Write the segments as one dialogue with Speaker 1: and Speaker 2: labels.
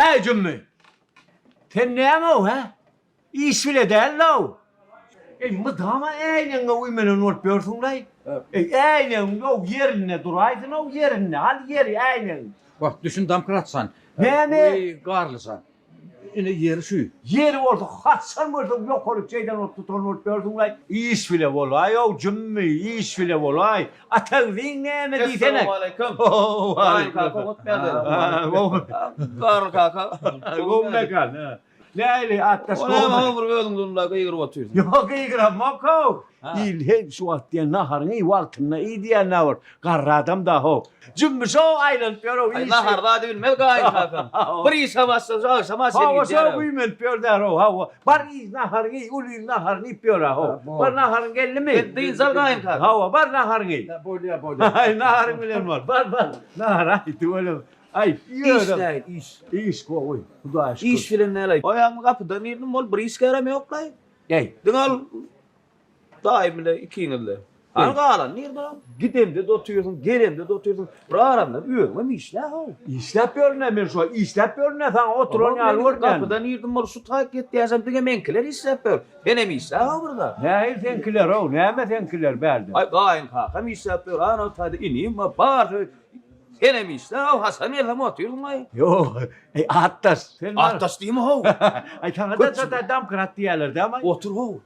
Speaker 1: Äý Jümmi! Sen näme-ow, hä? Iş bile däl-ow. Eý, mydama äýnegiňe güýmenen bolup ýörsüň-laý. Eý, äýnegiň-ow ýerinde duraýsyn-ow, ýerinde. Hal ýeri äýnegiň.
Speaker 2: Wah, düşün Damkratjan.
Speaker 1: Näme?
Speaker 2: Weý, Garlyjan. Ine, ýeri şu.
Speaker 1: Ýeri bolsa, haçan görseň ýokary şeýden bolup tutan bolup ýörsüň-laý. Iş bile bolaý-ow, Jümmi, iş bile bolaý. Ataňzyň näme diýsene.
Speaker 3: Essalawmaleýkim. Gaýyn kaka hotmäde. Garly kaka.
Speaker 1: Gowy mekan. Nähili atdaş
Speaker 3: gowymy? Ol näme bir özüň dunda gygyryp otyrsyň.
Speaker 1: Ýok gygyramok-ow. Il hem şu wagt diýen naharyňy iý wagtynda iý diýen nä bir garry adam-da how. Jümmüş-ow aýlanyp ýör-ow
Speaker 3: Aý nahar zady bilmez gaýyn kakam. Bir işe başlasa agşama çenli
Speaker 1: Hawa
Speaker 3: gidýär.
Speaker 1: şo güýmenip ýör-dä-how hawa. Bar iý naharyňy iý uly il naharyny iýip ýör-ä how. Bar naharyň geldimi?
Speaker 3: Sen dynç al gaýyn kaka.
Speaker 1: Hawa bar naharyňy iý.
Speaker 2: Bolýa bolýa.
Speaker 1: Aý naharyň bilen bol. Bar bar nahar aý tüweleme. Aý,
Speaker 3: Iş nähili, iş?
Speaker 1: Iş gowy, Hudaýa şükür.
Speaker 3: Iş bilen näleý? Oýaňmy gapydan girdim, ol bir işgärem ýok-laý.
Speaker 1: Eý.
Speaker 3: Diňe ol daýym bile ikiňizle. Hany galan nirde ol? Gidemde-de otyrsyň, gelemde-de otyrsyň. Bir aramdan özüňem işlä-how.
Speaker 1: Işläp ýörün-ä men şu işläp ýörün-ä saňa oturan ýaly görünýän.
Speaker 3: Gapydan girdim, ol şu taýyk ýetýänçäm diňe meňkiler işläp ýör. Senem işlä-how bir zat.
Speaker 1: Nähili seňkiler-ow, näme seňkiler bärde?
Speaker 3: Aý, gaýyn kakam işläp ýör, ana o taýda inim bar, barysy Senem işle-ow, haçan gelsem otyrsyň-aý.
Speaker 1: Ýok, eý, atdaş, sen bar.
Speaker 3: Atdaş diýme-how.
Speaker 1: Aý, saňa-da damkrat diýýärler dämi-aý?
Speaker 3: Otur-how.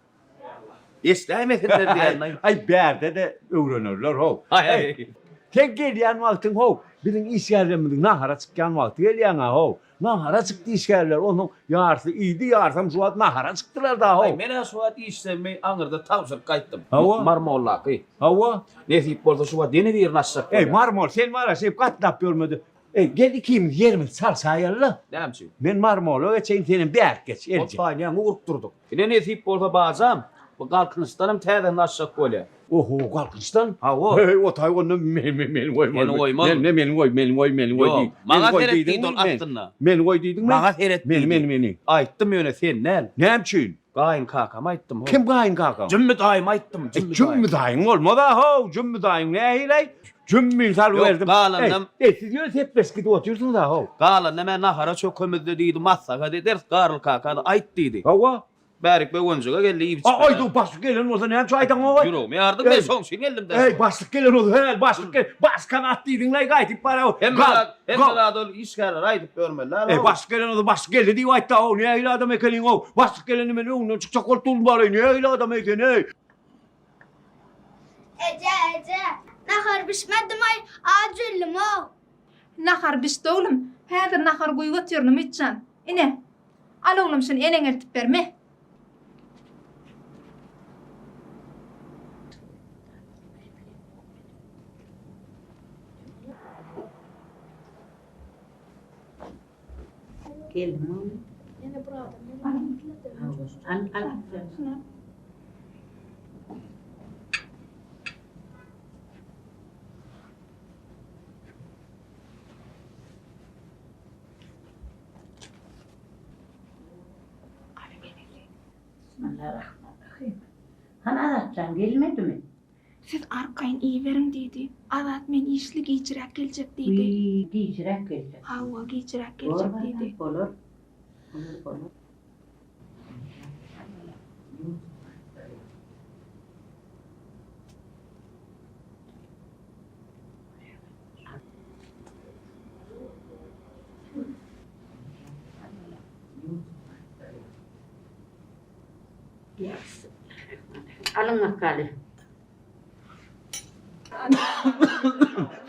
Speaker 3: Eşdäýmesinler diýýän-aý.
Speaker 1: Aý, bärde-de öwrenerler-how.
Speaker 3: Aý.
Speaker 1: Sen gelýän wagtyň-how, biziň işgärlerimiziň nahara çykýan wagty gelýäň-ä-how. Nahara çykdy işgärler, onuň ýarsy iýdi, ýarsam şu wagt nahara çykdylar da how.
Speaker 3: Aý, men-ä şu wagt işlerimi aňyrda tabşyryp gaýtdym.
Speaker 1: Hawa.
Speaker 3: Marmollaky.
Speaker 1: Hawa.
Speaker 3: Nesip bolsa şu wagt ýene birini açjak
Speaker 1: Eý,
Speaker 3: bolýan.
Speaker 1: Marmol, sen bar-a şeýdip gatnap ýörme-de. Eý, gel ikimiz ýerimizi çalşaýaly-la.
Speaker 3: Näme üçin?
Speaker 1: Men Marmola geçeýin, senem bärik geç, elje.
Speaker 3: Otpaý, näme urup durduk. Ine nesip bolsa bajam, bu Galkynyşdanam täzesini açjak bolýa.
Speaker 1: Oho, Galkynyşdan?
Speaker 3: Hawa.
Speaker 1: Heý, o taý onda men, men, meni goýma.
Speaker 3: Seni goýmaz.
Speaker 1: Men, men, meni goý, meni goý, meni goý
Speaker 3: Ýok,
Speaker 1: diý.
Speaker 3: maňa
Speaker 1: Meni goý
Speaker 3: seret
Speaker 1: diýdiňmi?
Speaker 3: diýdi ol aslynda.
Speaker 1: Meni goý diýdiňmi?
Speaker 3: Maňa seret
Speaker 1: Meni,
Speaker 3: diýdi.
Speaker 1: meni, meni.
Speaker 3: Aýtdym ýöne sen däl.
Speaker 1: Näme üçin?
Speaker 3: Gaýyn kakama aýtdym.
Speaker 1: Kim gaýyn kakaň?
Speaker 3: Jümmi daýyma aýtdym, Jümmi daýym.
Speaker 1: Jümmi daýyň bolmaz-a how, Jümmi daýyň nähili-aý? Jümmi salyp
Speaker 3: Ýok,
Speaker 1: berdim.
Speaker 3: galanynam.
Speaker 1: Eý, siz ýöne sepleşip gidip otyrsyňyz-a how.
Speaker 3: Galanyna men nahara çökemizde diýdi, maslahat ederis, Garly kaka-da aýt diýdi.
Speaker 1: Hawa.
Speaker 3: Bärik Böwenjige geldi iýip içip.
Speaker 1: Aý dur başlyk gelen bolsa näme üçin aýdaňogaý?
Speaker 3: Ýüregimi ýardyň men şoň üçin geldim dä.
Speaker 1: Eý başlyk gelen bolsa hä başlyk gel başkan at diýdiňlaý gaýdyp bara.
Speaker 3: Hemme zat hemme zat ol işgärlere aýdyp ýörmeli däl.
Speaker 1: Eý başlyk gelen bolsa başlyk geldi diýip aýtda how nähili adam ekeniň-ow. Başlyk gelende men öňünden çykjak bolup durdum baraý nähili adam eý sen eý.
Speaker 4: Eje eje nahar bişmedimaý aç öldümow.
Speaker 5: Nahar bişdi oglum. Häzir nahar guýup otyryn Umytjan. Ine, al oglum şuny eneňe eltip ber, me.
Speaker 6: Geldim oglum. Al, al. Bismillahirrahmanirrahim. Hany Azatjan gelmedimi?
Speaker 5: Siz arkaýyn iýiberiň diýdi. Azat men işli gijräk geljek diýdi.
Speaker 6: Wiý, gijräk geljek.
Speaker 5: Hawa, gijräk geljek diýdi.
Speaker 6: Bolar, bolar. Bolar, bolar. Alyň bakaly.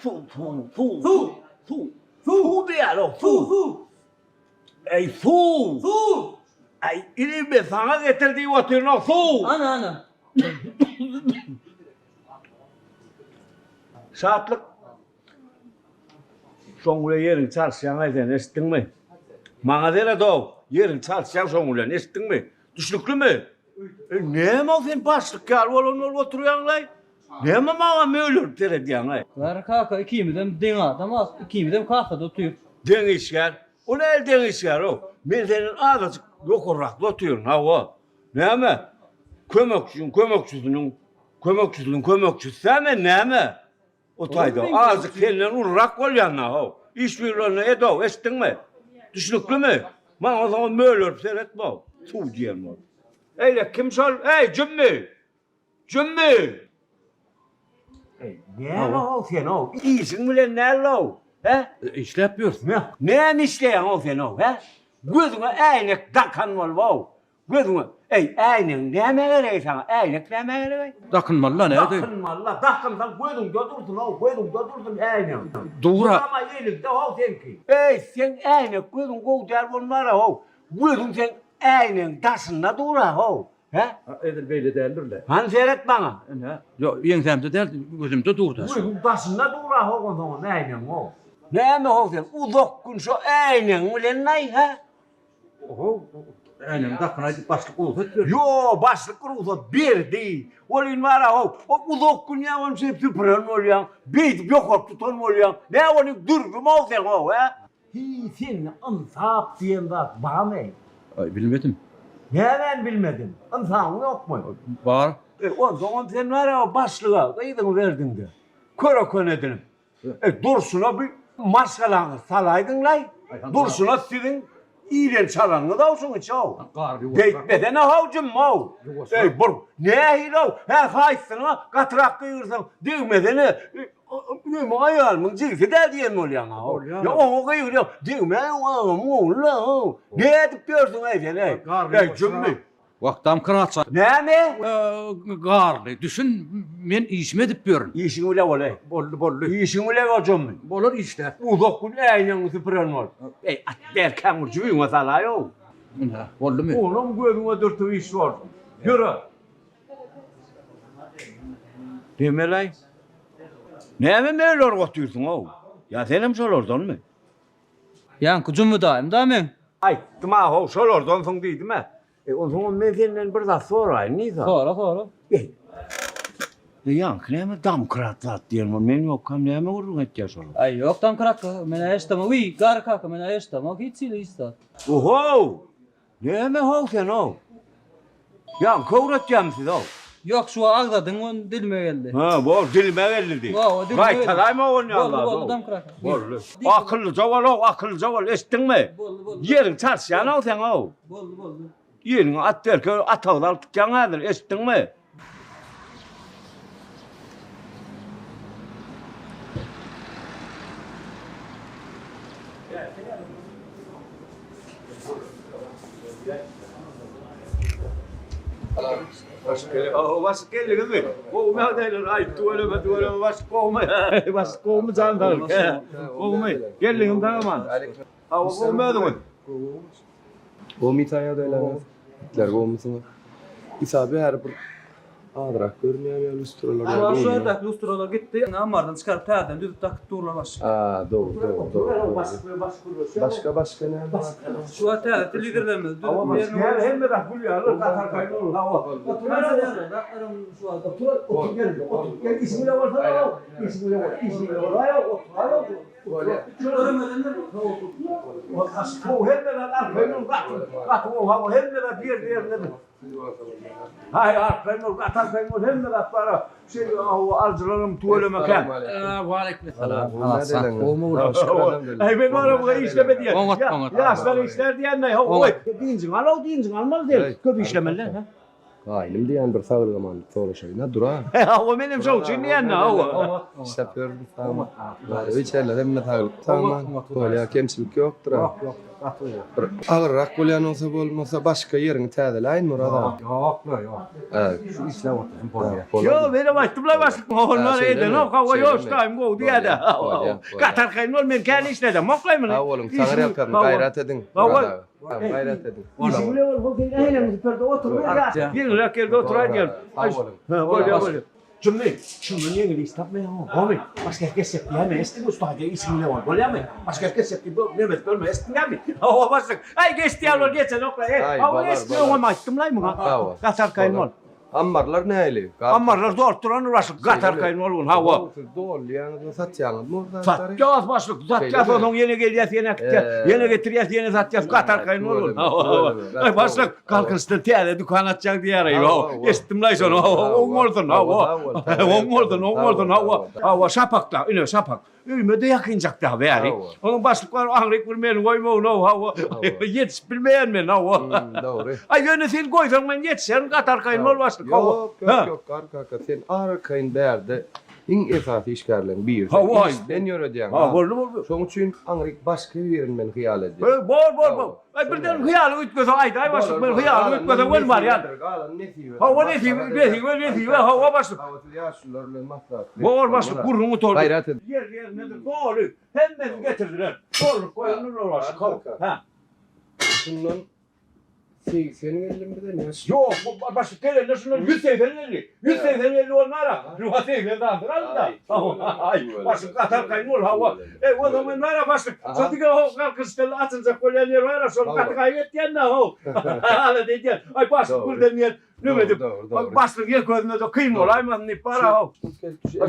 Speaker 1: Suw, suw, suw, suw, suw, suw diýýär-ow, suw. Suw. Eý, suw. Suw. Eý, inim, men saňa getir diýip otyryn-ow, suw.
Speaker 7: Ana, ana.
Speaker 1: Şatlyk. Şoň bilen ýeriňi çalyşýaň-aý sen, eşitdiňmi? Maňa seret-ow, ýeriňi çalyşýaň şoň bilen, eşitdiňmi? Düşnüklimi? Eý, näme-ow sen başlyk ýaly bolan bolup oturýaň-laý? Näme maňa mölerip seredýäň-aý?
Speaker 7: Garry kaka, ikimizem deň adam-a, ikimizem kasada otyrys.
Speaker 1: Deň işgär? O nähili deň işgär-ow? Men senden azajyk ýokarrakda otyryn, hawa. Näme? Kömekçiň kömekçisiniň kömekçisiniň kömekçisi-dä men näme? O taýda azajyk senden ulurak bolýan-da-how. Iş buýrulanda ed-ow, eşitdiňmi? Düşnüklimi? Maňa soňam mölerip seretme, suw diýen bolup. Eýle kim şol? Eý, Jümmi! Jümmi! Eý, näme-ow sen-ow? Işiň bilen näl-ow? Hä?
Speaker 2: Işläp ýörsün.
Speaker 1: Näme işleýäň-ow sen-ow, hä? Gözüňe äýnek dakan bolup-ow. Gözüňe, eý, äýnegiň nämä geregi saňa? Äýnek nämä geregi?
Speaker 2: Dakynmaly-la, nädeýin?
Speaker 1: Dakynmaly-la, dakynsaň gözüňde dursun-ow, gözüňde dursun äýnegiň.
Speaker 2: Dogry.
Speaker 1: Mydama eliňde-how seňki. Eý, seň äýnek gözüň gowy däl bolmara-how. Gözüň seň äýnegiň daşynda dur-a-how. Hä?
Speaker 2: Edil beýle däldir-le.
Speaker 1: Hany seret maňa.
Speaker 2: Ine, ýok, ýeňsämde däl, gözümde dur daş.
Speaker 1: Gözüň daşynda dur-a-how onsoňam äýnegiň-how. Näme-how sen, uzak gün şo äýnegiň bilen-laý, hä?
Speaker 2: Oho, äýnegimi dakynaý diýip başlyk rugsat berdi.
Speaker 1: Ýo, başlyk rugsat berdi. Ol indi bar-a, o uzak gün ýa ony şeýdip süpüren bolýaň, beýdip ýokaryk tutan bolýaň. Nä ony dürdüm-ow sen-ow, hä? Hiý, sende ynsap diýen zat barmy?
Speaker 2: Aý, bilmedim.
Speaker 1: Nämäni bilmediň? Ynsabyň ýokmy?
Speaker 2: Bar.
Speaker 1: E, onsoňam sen bar-a başlyga gyzyňy berdiň-de, köre-köne edinip. E, durşuna bir maşgalaňyzy salaýdyň-laý. Durşuna siziň iýlen çalanyňyz-ow şuň içi-ow. Beýtmesene-how, Jumma-ow. Eý, bir nähili-ow? Hä, haýsysyna gatyrak gygyrsaň, degmesene. Meniň aýalymyň jigsi-dä diýen bolýaň-a-ow. Ýa oňa gygyrýaň, degmäý, oň agamyň ogly-la-ow. Nädip ýörsüň-eý sen-eý? Eý, Jümmi.
Speaker 2: Wagtam kratsa.
Speaker 1: Näme?
Speaker 2: Garly, düşün, men işimi edip ýörün.
Speaker 1: Işiň bile bol-eý.
Speaker 2: Boldy, boldy.
Speaker 1: Işiň bile bol, Jommy.
Speaker 2: Bolar işläp.
Speaker 1: Uzak gün äýnegiňi süpüren bol. Eý, at berkäň bir jübüňe salaý-ow.
Speaker 2: Ynha, boldumy?
Speaker 1: Onam gözüňe dürtüp iş bolsun. Ýöre. Demelaý. Näme mölerip otyrsyň-ow? Ýa senem şolardanmy?
Speaker 7: Ýaňky Jummy daýym-da meň.
Speaker 1: Aýtdym-a-how, şolardansyň diýdim-ä. E, onsoňam men senden bir zat soraýyn, Nisa.
Speaker 7: Sora, sora.
Speaker 1: Eý, ýaňky näme domkrat zat diýen bol, men ýokkam näme gürrüň etýär şolar?
Speaker 7: Aý, ýok domkrat kaka, men-ä eşdemok. Wiý, Garry kaka, men-ä eşdemok hiç hili hiç zat.
Speaker 1: Ohow! Näme-how sen-ow? Ýaňky öwretýärmi siz-ow?
Speaker 7: Ýok, şu wagt agzadyň, ony dilime geldi.
Speaker 1: Hä, bor, dilime geldi diý.
Speaker 7: Hawa, dilime geldi.
Speaker 1: Gaýtalaýma ony ýaly
Speaker 7: Boldy, boldy, domkrat.
Speaker 1: Boldy. Akyllyja bol-ow, akyllyja bol, eşitdiňmi?
Speaker 7: Boldy, boldy.
Speaker 1: Ýeriňi çalyşýan-ow sen-ow.
Speaker 7: Boldy, boldy.
Speaker 1: Ýeriňi at berke atagyny alyp tutýaň häzir, eşitdiňmi? Başlyk geldiňizmi? Gowumy ýagdaýlar? Aý, tüweleme, tüweleme, başlyk gowumy? Başlyk gowumy jan saglyk? Gowumy? Geldiňizmi sag-aman? Hawa, gowumy özüňiz?
Speaker 8: Gowumy Isa ýagdaýlaryňyz? Itler gowumysyňyz? Isa bäri bir azrak görünýär ýa lustralar ýa
Speaker 7: Şu ýerdäki lustralar gitdi. Indi ammardan çykaryp täzeden düzüp dakyp durlar başga.
Speaker 8: A dogry dogry dogry. Başga başga näme bar?
Speaker 7: Şu wagt täze telewizorlarymyzy düzüp ýerine
Speaker 1: Hemme hemme zat gül ýaly gatar gaýyn olur hawa. Otur otur gel otur gel işiň bile bolsana işiň bile bol işiň bile bolaý otur
Speaker 8: Gaýnym diýýän bir saglyk-amanlyk soraşaýyn-a, dur-a.
Speaker 1: Hawa, menem şoň üçin diýýän-dä, hawa.
Speaker 8: Işläp ýörün, sag-aman. Öý içerler hemme saglyk, sag-aman. Bolýa, kemçilik ýokdur-a.
Speaker 2: Ýok, ýok, gaty gowy.
Speaker 8: Bir agyrrak bolýan bolsa, bolmasa başga ýeriňi täzeläýin, Myrat aga.
Speaker 2: Ýok-la, ýok. Şu işläp otursyn, bolýa.
Speaker 1: Ýok, menem aýtdym-la başlyk, onlar edenok, hawa, ýok, daýym gowy diýýä-dä. Gaty arkaýyn bol, men kän işledemok-laý muny.
Speaker 8: Sag boluň, saňa ýalkasyn, gaýrat ediň, Myrat aga. Gaýrat ediň.
Speaker 1: Işiň bilen bol, sen äýnegiňi süpür-de otur. Ýeňilräk ýerde oturaý diýen.
Speaker 8: Sag boluň.
Speaker 1: Hä, bolýar, bolýar. Jümmi, şundan ýeňil iş tapmaýaň, gowy. Başga ýere geçjek diýäme, eşitdiňmi, usta diýýär, işiň bilen bol, bolýarmy? Başga ýere geçjek diýip, nemes görme, eşitdiňmi? Hawa, başlyk. Aý, geç diýýär, ol geçenok-la. Hawa, eşitdim, öňem aýtdym-laý muňa. Gaty arkaýyn bol.
Speaker 8: Ammarlar nähili?
Speaker 1: Ammarlar dolup durandyr başlyk, gaty arkaýyn bolgun, hawa.
Speaker 8: Siz dolýaňyzmy, satýaňyzmy ol zatlary?
Speaker 1: Satýas başlyk, satýas, onsoň ýene gelýäs, ýene äkitýäs, ýene getirýäs, ýene satýas, gaty arkaýyn bolgun, hawa. Aý başlyk, Galkynyşdan täze dükan açjaň diýýär-eý, hawa. Eşitdim-laý şony, hawa, oň bolsun, hawa. Oň bolsun, oň bolsun, hawa. Hawa, şapakda, ine, şapak. Öýüme-de ýakynjak da bäri. Onuň başlyk bar, aňryk bir meni goýmagyna, hawa. Ýetişip bilmeýän men, hawa.
Speaker 8: Dogry.
Speaker 1: Aý, ýöne sen goýsaň men ýetişerin, gaty arkaýyn bol başlyk, hawa.
Speaker 8: Ýok, ýok, ýok, Garry kaka, sen arkaýyn bärde iň esasy işgärleriň birisi.
Speaker 1: Hawa.
Speaker 8: Işden ýöredýäň.
Speaker 1: Ha, boldy, boldy.
Speaker 8: Şonuň üçin aňryk başga birini men hyýal edýän.
Speaker 1: He, bol, bol, bol. Aý, birden hyýalyň üýtgese aýdaý başlyk, men hyýalym üýtgese welin barýan.
Speaker 8: Galany nesibe.
Speaker 1: Hawa, nesibe, nesibe, nesibe, hawa başlyk.
Speaker 8: Hawa, siz ýaşulular bilen maslahat.
Speaker 1: Bor başlyk, gürrüň gutardy.
Speaker 8: Gaýrat et.
Speaker 1: Ýer ýerindedir, doly. Hemmesini getirdiler. Dolduryp goýandyr başlyk, hawa. Hä.
Speaker 8: Şundan 80 geldim bize näçe?
Speaker 1: Ýok, bu başlyk gelende şundan 180 geldi. 180 geldi bolmara. Şuňa 80 zandyr aldy-da. Aý, başlyk gaty arkaýyn bol, hawa. Eý, o zaman bara başlyk. Şo diňe ho galkyşdan açyljak bolýan ýer bar-a, şony gaty gaýgy etýän-dä, how. Alada edýän. Aý, başlyk birden diýen, neme edip, başlygyň ýek özüne-de kyn bolaýmasyn diýip bar-a, how.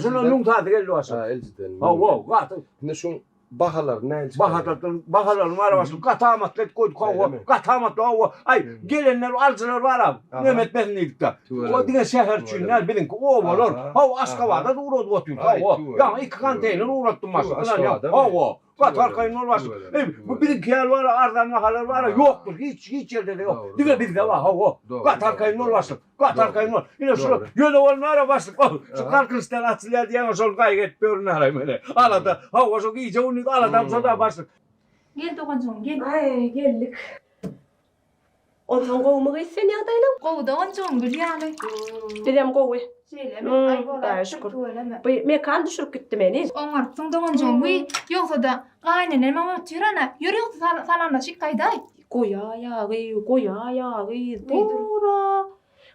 Speaker 1: Şundan müň sany geldi başlyk.
Speaker 8: Ha, eljiden.
Speaker 1: Hawa, gaty.
Speaker 8: Indi şuň Bahalary nähili çykarýar?
Speaker 1: Bahalardan, bahalaryny bar başlyk gaty amatly edip goýduk hawa, gaty amatly hawa. Aý, gelenler, alyjylar bar-a, neme etmesin diýdik-de. O diňe şäher üçin däl, biziňki obalar. Hawa, Aşgabada-da ugradyp otyrys, hawa. Ýaňy iki konteýner ugratdym başlyk, ynanýaň, hawa. Gaty arkaýyn bol başlyk. Eý, bu biziňki ýaly bar-a, arzan bahalar bar-a, ýokdur, hiç, hiç ýerde-de ýok. Diňe bizde bar, hawa. Gaty arkaýyn bol başlyk. Gaty arkaýyn bol. Ine şu ýöne bolmara başlyk. Ol şu Galkynyşdan açylýar diýýäň, şol gaýgy edip ýörün halaý meni. Alada, hawa şu gije gündiz aladam şo-da başlyk.
Speaker 5: Gel doganjygym, gel.
Speaker 9: Aý, geldik. Onsoň gowumy gyz sen ýagdaýlaň?
Speaker 5: Gowy doganjygym, gül ýaly.
Speaker 9: Bizem gowy.
Speaker 5: Şeýlemi? Aý bolaýypdyr,
Speaker 9: Hudaýa şükür.
Speaker 5: tüweleme.
Speaker 9: Bu Mekan düşürip gitdi meni.
Speaker 5: Oňarypsyň doganjygym, wiý, ýogsa-da gaýynenem otyr ana. Ýör ýogsa salamlaşyk gaýdaý.
Speaker 9: Goýaý-a gyz, goýaý-a gyz, bor-a.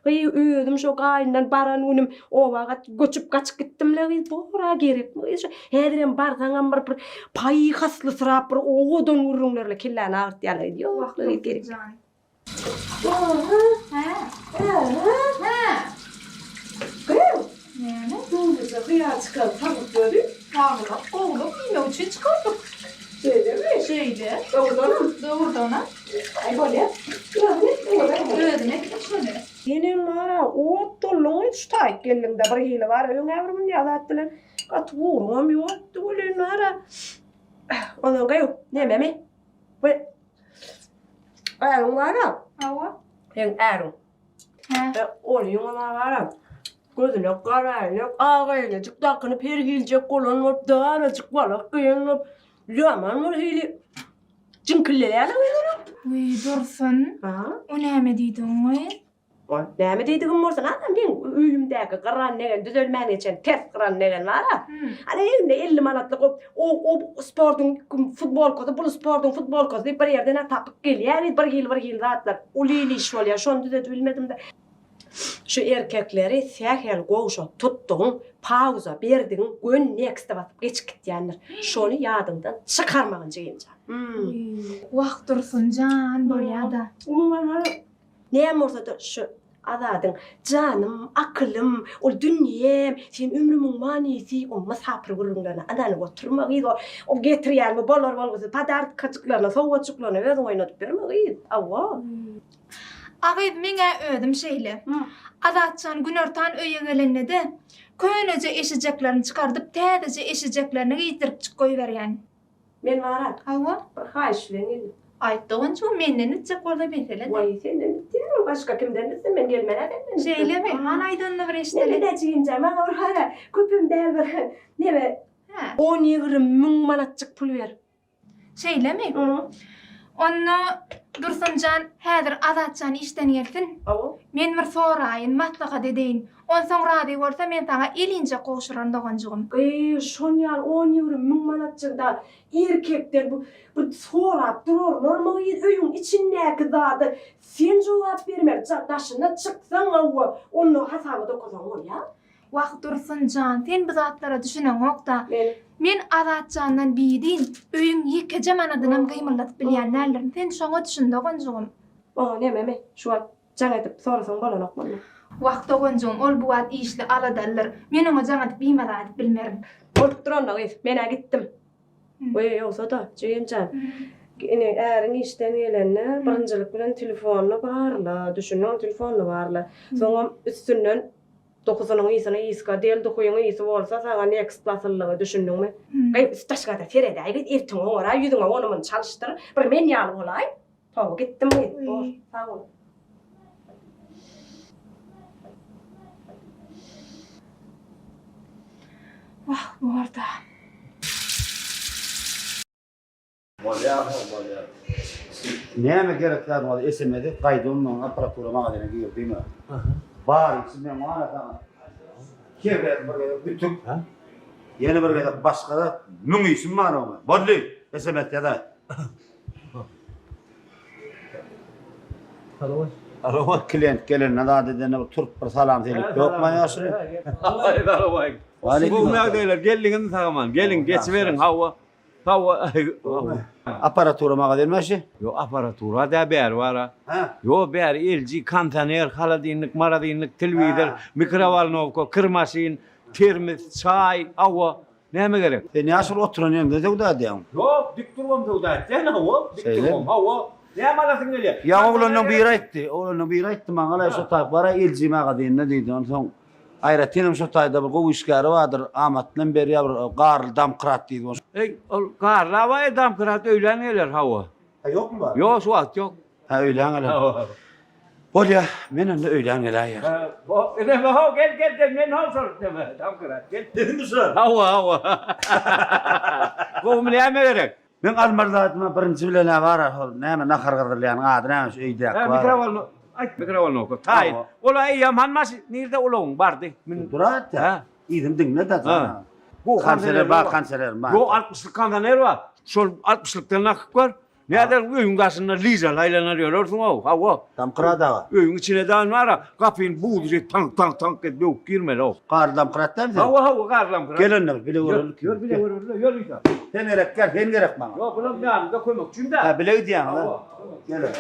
Speaker 9: Gyz, özüm şo gaýyndan baran günüm oba gat göçüp gaçyp gitdim-le gyz, bor-a gerekmi gyz şo. Häzirem barsaňam bir bir paýhaslysyrap bir owadan gürrüňlerle kelläni agyrtýarlar gyz. Ýok-la gyz gerek. Gyz!
Speaker 5: Näme?
Speaker 9: Doluja hyýar çykaryp salyp ýöri.
Speaker 5: Saglyk, gowulyk iýmek üçin çykardyk.
Speaker 9: Şeýlemi?
Speaker 5: Şeýle.
Speaker 9: Dogrudanam?
Speaker 5: Dogrudanam.
Speaker 9: Aý bolýa. Özüň etdiň olar.
Speaker 5: Özüm etdim şony.
Speaker 9: Senem bar-a, ot dolduň şu taýyk geldiňde bir hili bar-a, öň-ä bir münýä zat bilen gaty gowruňam ýokdy welin bar-a. Ondan gyýw, nememi? Bu äriň bar-a.
Speaker 5: Hawa.
Speaker 9: Seň äriň. Hä. Onuňam bar-a, gözüne gara äýnek, ak äýnejik dakynyp her hiljek bolan bolup, darajyk balak geýen bolup, ýaman bir hili jiňkilleýär-le gyzlara.
Speaker 5: Wiý, Dursun, o näme diýdigiň-oý?
Speaker 9: Ol näme diýdigim bolsun, ana meň öýümdäki gyran degen, düzelmän geçen ters gyran degen bar-a. Ana egninde 50 manatlyk o o sportuň futbolkasy, bul sportuň futbolkasy diýip bir ýerden-ä tapyp gelýär, bir hili bir hili zatlar. Uly il iş bolýar, şony düzedip bilmedim-de. Şu erkekleri sähel gowşak tutdugyň, pauza berdigiň göni nexte basyp geçip gitýändir. Şony ýadyňdan çykarmagyn jigimjan.
Speaker 5: Wah Dursun jan bolýada.
Speaker 9: Umuman näme bolsada şu Azadyň janym, akylym, ol dünýem, sen ömrümiň manysy, o mysapyr gürrüňlerine ynanyp oturma gyz, o o getirýän bu bolar bolgusyz podarkajyklaryna, sowgatjyklaryna özüň oýnadyp ýörme gyz. Hawa.
Speaker 5: A gyz meň-ä özüm şeýle. Azatjan günortan öýe gelende-de, köneje eşijeklerini çykardyp, täzeje eşijeklerini geýdiripjik goýberýän.
Speaker 9: Men bar-a.
Speaker 5: Hawa.
Speaker 9: Bir haýyş bilen geldim.
Speaker 5: Aýt doganjygym, menden bitjek bolsa mesele-dä.
Speaker 9: Waý, senden bitýär ol, başga kimden bitsin, men gelmen-ä senden bitsin.
Speaker 5: Şeýlemi? Hany aýdanyny bir eşideli.
Speaker 9: Neme-dä jigimjan, maňa bir hara, köpem däl bir, neme,
Speaker 5: Hä.
Speaker 9: on-ýigrimi müň manatjyk pul ber.
Speaker 5: Şeýlemi? Onda Dursunjan häzir Azatjan işden gelsin.
Speaker 9: Hawa.
Speaker 5: Men bir soraýyn, maslahat edeýin. Onsoň razy bolsa men saňa elinjek gowşuraryn doganjygym.
Speaker 9: Gyz, şon ýaly on-ýigrimi müň manatjyk-da erkekden bu bir sorap durarlarmy gyz, öýüň içindäki zada sen jogap bermeli, daşyna çyksaň hawa, onda hasaba dokasaň bolýar.
Speaker 5: Wah Dursun jan sen bu zatlara düşüneňokda.
Speaker 9: Men.
Speaker 5: Men Azatjandan bidin öýüň ýekeje manadynam gymyldadyp bilýän däldirin. Sen şoňa düşün doganjygym.
Speaker 9: Oňa nememi şu wagt jaň edip sorasaň bolanokmy onda.
Speaker 5: Wah doganjygym ol bu wagt işli aladalydyr. Men oňa jaň edip bimaza edip bilmerin.
Speaker 9: Bolup dur onda gyz. Men-ä gitdim. Weý ýogsa-da jigim jan. Ine äriň işden gelende birinjilik bilen telefonyny barla, düşündiňmi telefonyny barla. Soňam üstünden. Dokuzynyň ysyny ysga del duhyň ysy bolsa saňa next basyldygy düşündiňmi? Gyz üstaşgada seredäý gyz eltiňi oňaraý ýüzüňe ony muny çalyşdyr bir men ýaly bolaý. Hawa gitdim gyz bor sag bol.
Speaker 5: Wah borda.
Speaker 10: Bolýar how bolýar. Näme gerek zadyň bolsa sms et gaýda ondan apparatura magazyna gir diýme. Bar içi men bar saňa. Her gezek bir gezek ütük. Ýene bir gezek başga zat müň işim bar oňa. Boldy sms ýazaý.
Speaker 1: Salam.
Speaker 10: Klient gelende zat edende bir turup bir salam selik ýokmy ýaşuly?
Speaker 1: Salam. Gowy ýagdaýlar geldiňizmi sagaman? Geliň geçiberiň hawa. Hawa.
Speaker 10: Apparatura magazin başy?
Speaker 1: Ýok, apparatura dä bäri bar-a. Ýok, bäri LG, kondisioner, holodilnik, marodilnik, telewizor, mikrowolnowka, kir maşyn, termos, çaý, hawa. Näme gerek?
Speaker 10: Sen ýaşuly oturan ýeriňde söwda edýäň.
Speaker 1: Ýok, dik durubam söwda etýän, hawa, dik durubam, hawa. Näme alasyň gelýär?
Speaker 10: Ýa oglanlaň biri aýtdy, oglanlaň biri aýtdy maňa-la şo taýy bar-a LG magazinde diýdi. Onsoň Aýratynam şo taýda bir gowy işgäri bardyr, amatly hem berýär bir Garly Damkrat diýip.
Speaker 1: Eý, ol Garly abaý Damkrat öýlän geler, hawa.
Speaker 10: Hä, ýokmy bar?
Speaker 1: Ýok, şu wagt ýok.
Speaker 10: Hä, öýlän geler. Hawa. Bolýa, men onda öýlän geläýerin.
Speaker 1: Hä, bo, ine, ho, gel, gel, gel, men ho şol, neme, Damkrat, gel.
Speaker 10: Senmi şol?
Speaker 1: Hawa, hawa. Gowumy, näme gerek?
Speaker 10: Meň almaly zadyma birinji bilen-ä bar-a şol näme nahar gyzdyrylýanyň ady näme şu öýdäki
Speaker 1: Hä
Speaker 10: bar.
Speaker 1: mikrowolno aýt mikrowolnowka taýyn. Ol-a eýýäm han maşyn nirde ulagyň bardy. Min
Speaker 10: Dur-a
Speaker 1: Hä.
Speaker 10: Yzyny diňle-de jana.
Speaker 1: Bu
Speaker 10: Konsener bar konsener bar.
Speaker 1: Ýok altmyşlyk konsener bar. Şol altmyşlykdan akyp gör. Näder öýüň daşynda lyžaly aýlanar ýörersiň-ow, hawa.
Speaker 10: Damkrat aga.
Speaker 1: Öýüň içine daýyn bar-a, gapyny buzly edip taňk-taňk-taňk edip döwüp girmeli-ow.
Speaker 10: Garly damkrat dälmi sen?
Speaker 1: Hawa, hawa, garly damkrat.
Speaker 10: Gel onda bir bile görelik.
Speaker 1: Ýör, bile göreli, ýör Isa.
Speaker 10: Sen gerek gel, sen gerek maňa.
Speaker 1: Ýok, bulam ýanymda kömekçim-dä.
Speaker 10: Hä, bile gidýäňiz-a?
Speaker 1: Hawa.
Speaker 10: Gel onda.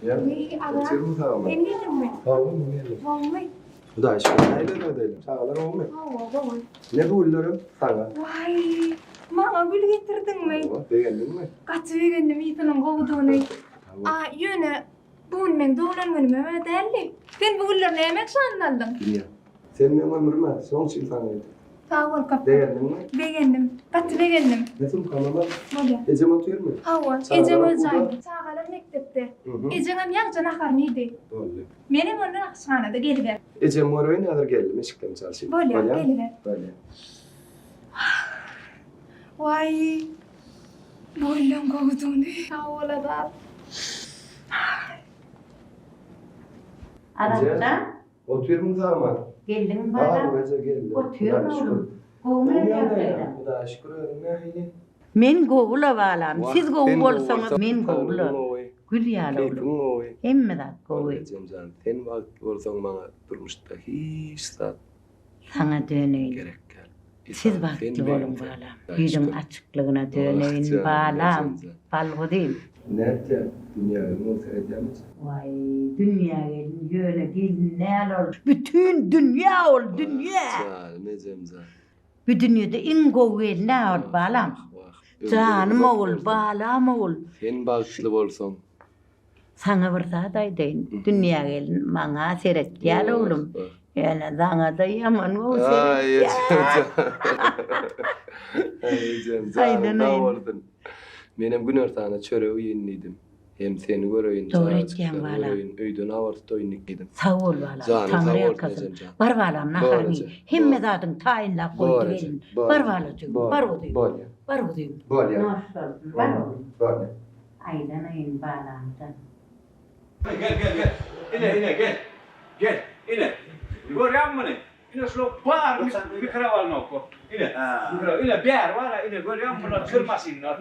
Speaker 5: Wiý, aga. Sen geldiňmi?
Speaker 8: Hawa, men geldim.
Speaker 5: Gowumy?
Speaker 8: Hudaý şükür, nähili ýagdaýlar? Çagalar gowumy?
Speaker 5: Hawa, gowy.
Speaker 8: Ne gülleriň saňa?
Speaker 5: Waý, maňa gül getirdiňmi?
Speaker 8: Hawa, begendiňmi?
Speaker 5: Gaty begendim ysynyň gowudygyny. A, ýöne bu gün meň doglan günümem-ä däldi. Sen bu gülleri nämäň şanyna aldyň?
Speaker 8: Bilýän. Sen meň ömrüm-ä, şoň üçin saňa getirdim.
Speaker 5: Sag bol kapdan.
Speaker 8: Begendiňmi?
Speaker 5: Begendim. Gaty begendim.
Speaker 8: Ne sumkam al.
Speaker 5: Bolýar.
Speaker 8: Ejem otyrmy?
Speaker 5: Hawa, ejem öz jaýynda. Çagalar mekdepde. Ejeňem ýaňja naharyny iýdi.
Speaker 8: Boldy.
Speaker 5: Menem ondan aşhanada geliber.
Speaker 8: Ejem göreýin häzir geldim eşiklerimi çalşyp.
Speaker 5: Bolýar, geliber.
Speaker 8: Bolýar.
Speaker 5: Waý, bolýan gowudygyny. Sag bol Azat.
Speaker 6: Azatjan.
Speaker 8: Otyrmyň sagman?
Speaker 6: Geldiňmi balam?
Speaker 8: Bar eje geldim.
Speaker 6: Otyryn oglum. Gowumy
Speaker 8: Gowy
Speaker 6: ýagdaýlar?
Speaker 8: ýagdaýlar. Hudaýa şükür özüň nähili?
Speaker 6: Men gowy-la balam. Siz gowy
Speaker 8: Sen
Speaker 6: bolsaňyz
Speaker 8: bolsaň,
Speaker 6: men gowy-la.
Speaker 8: saglygyň gowy.
Speaker 6: Gül ýaly oglum.
Speaker 8: Keýpiň gowy.
Speaker 6: Hemme zat gowy.
Speaker 8: Ejemjan sen bagtly bolsaň maňa durmuşda hiç zat
Speaker 6: Saňa döneýin.
Speaker 8: gerek däl.
Speaker 6: Siz bagtly boluň balam. Ýüzüň açyklygyna döneýin balam. Balguzym.
Speaker 8: Nätýä dünýä gelin bolup seredýämi eje?
Speaker 6: Waý, dünýä gelin ýöne gelin däl ol. Bütin dünýä ol, dünýä!
Speaker 8: Wah, janym ejemjan.
Speaker 6: Bu dünýede iň gowy gelin-ä ol, balam.
Speaker 8: Wah,
Speaker 6: Janym ogul, balam ogul.
Speaker 8: Sen bagtly bolsaň.
Speaker 6: Saňa bir zat aýdaýyn, dünýä gelin maňa seretýär oglum. Ýöne saňa-da ýaman gowy seretýär.
Speaker 8: Aý ejem, janyň sag bolsun. Menem günortana çörek iýeýin diýdim. Hem seni göreýin, çagajyklary göreýin, öýden habar tutaýyn diýdim.
Speaker 6: Sag bol balam, Taňry ýalkasyn. Bar balam, naharyňy iý. Hemme zadyňy taýynlap goýdy gelin. Bar balajygym, bar guzym. Bar guzym. Noş bolsun, bar oglum. Aýlanaýyn balamdan.
Speaker 1: Gel gel gel. Ine ine gel. Gel ine. Görýäňmi muny? Ine şular bary mikrowolnowka. Ine. Mikro ine bäri bar-a ine görýäňmi bular kir maşynlar.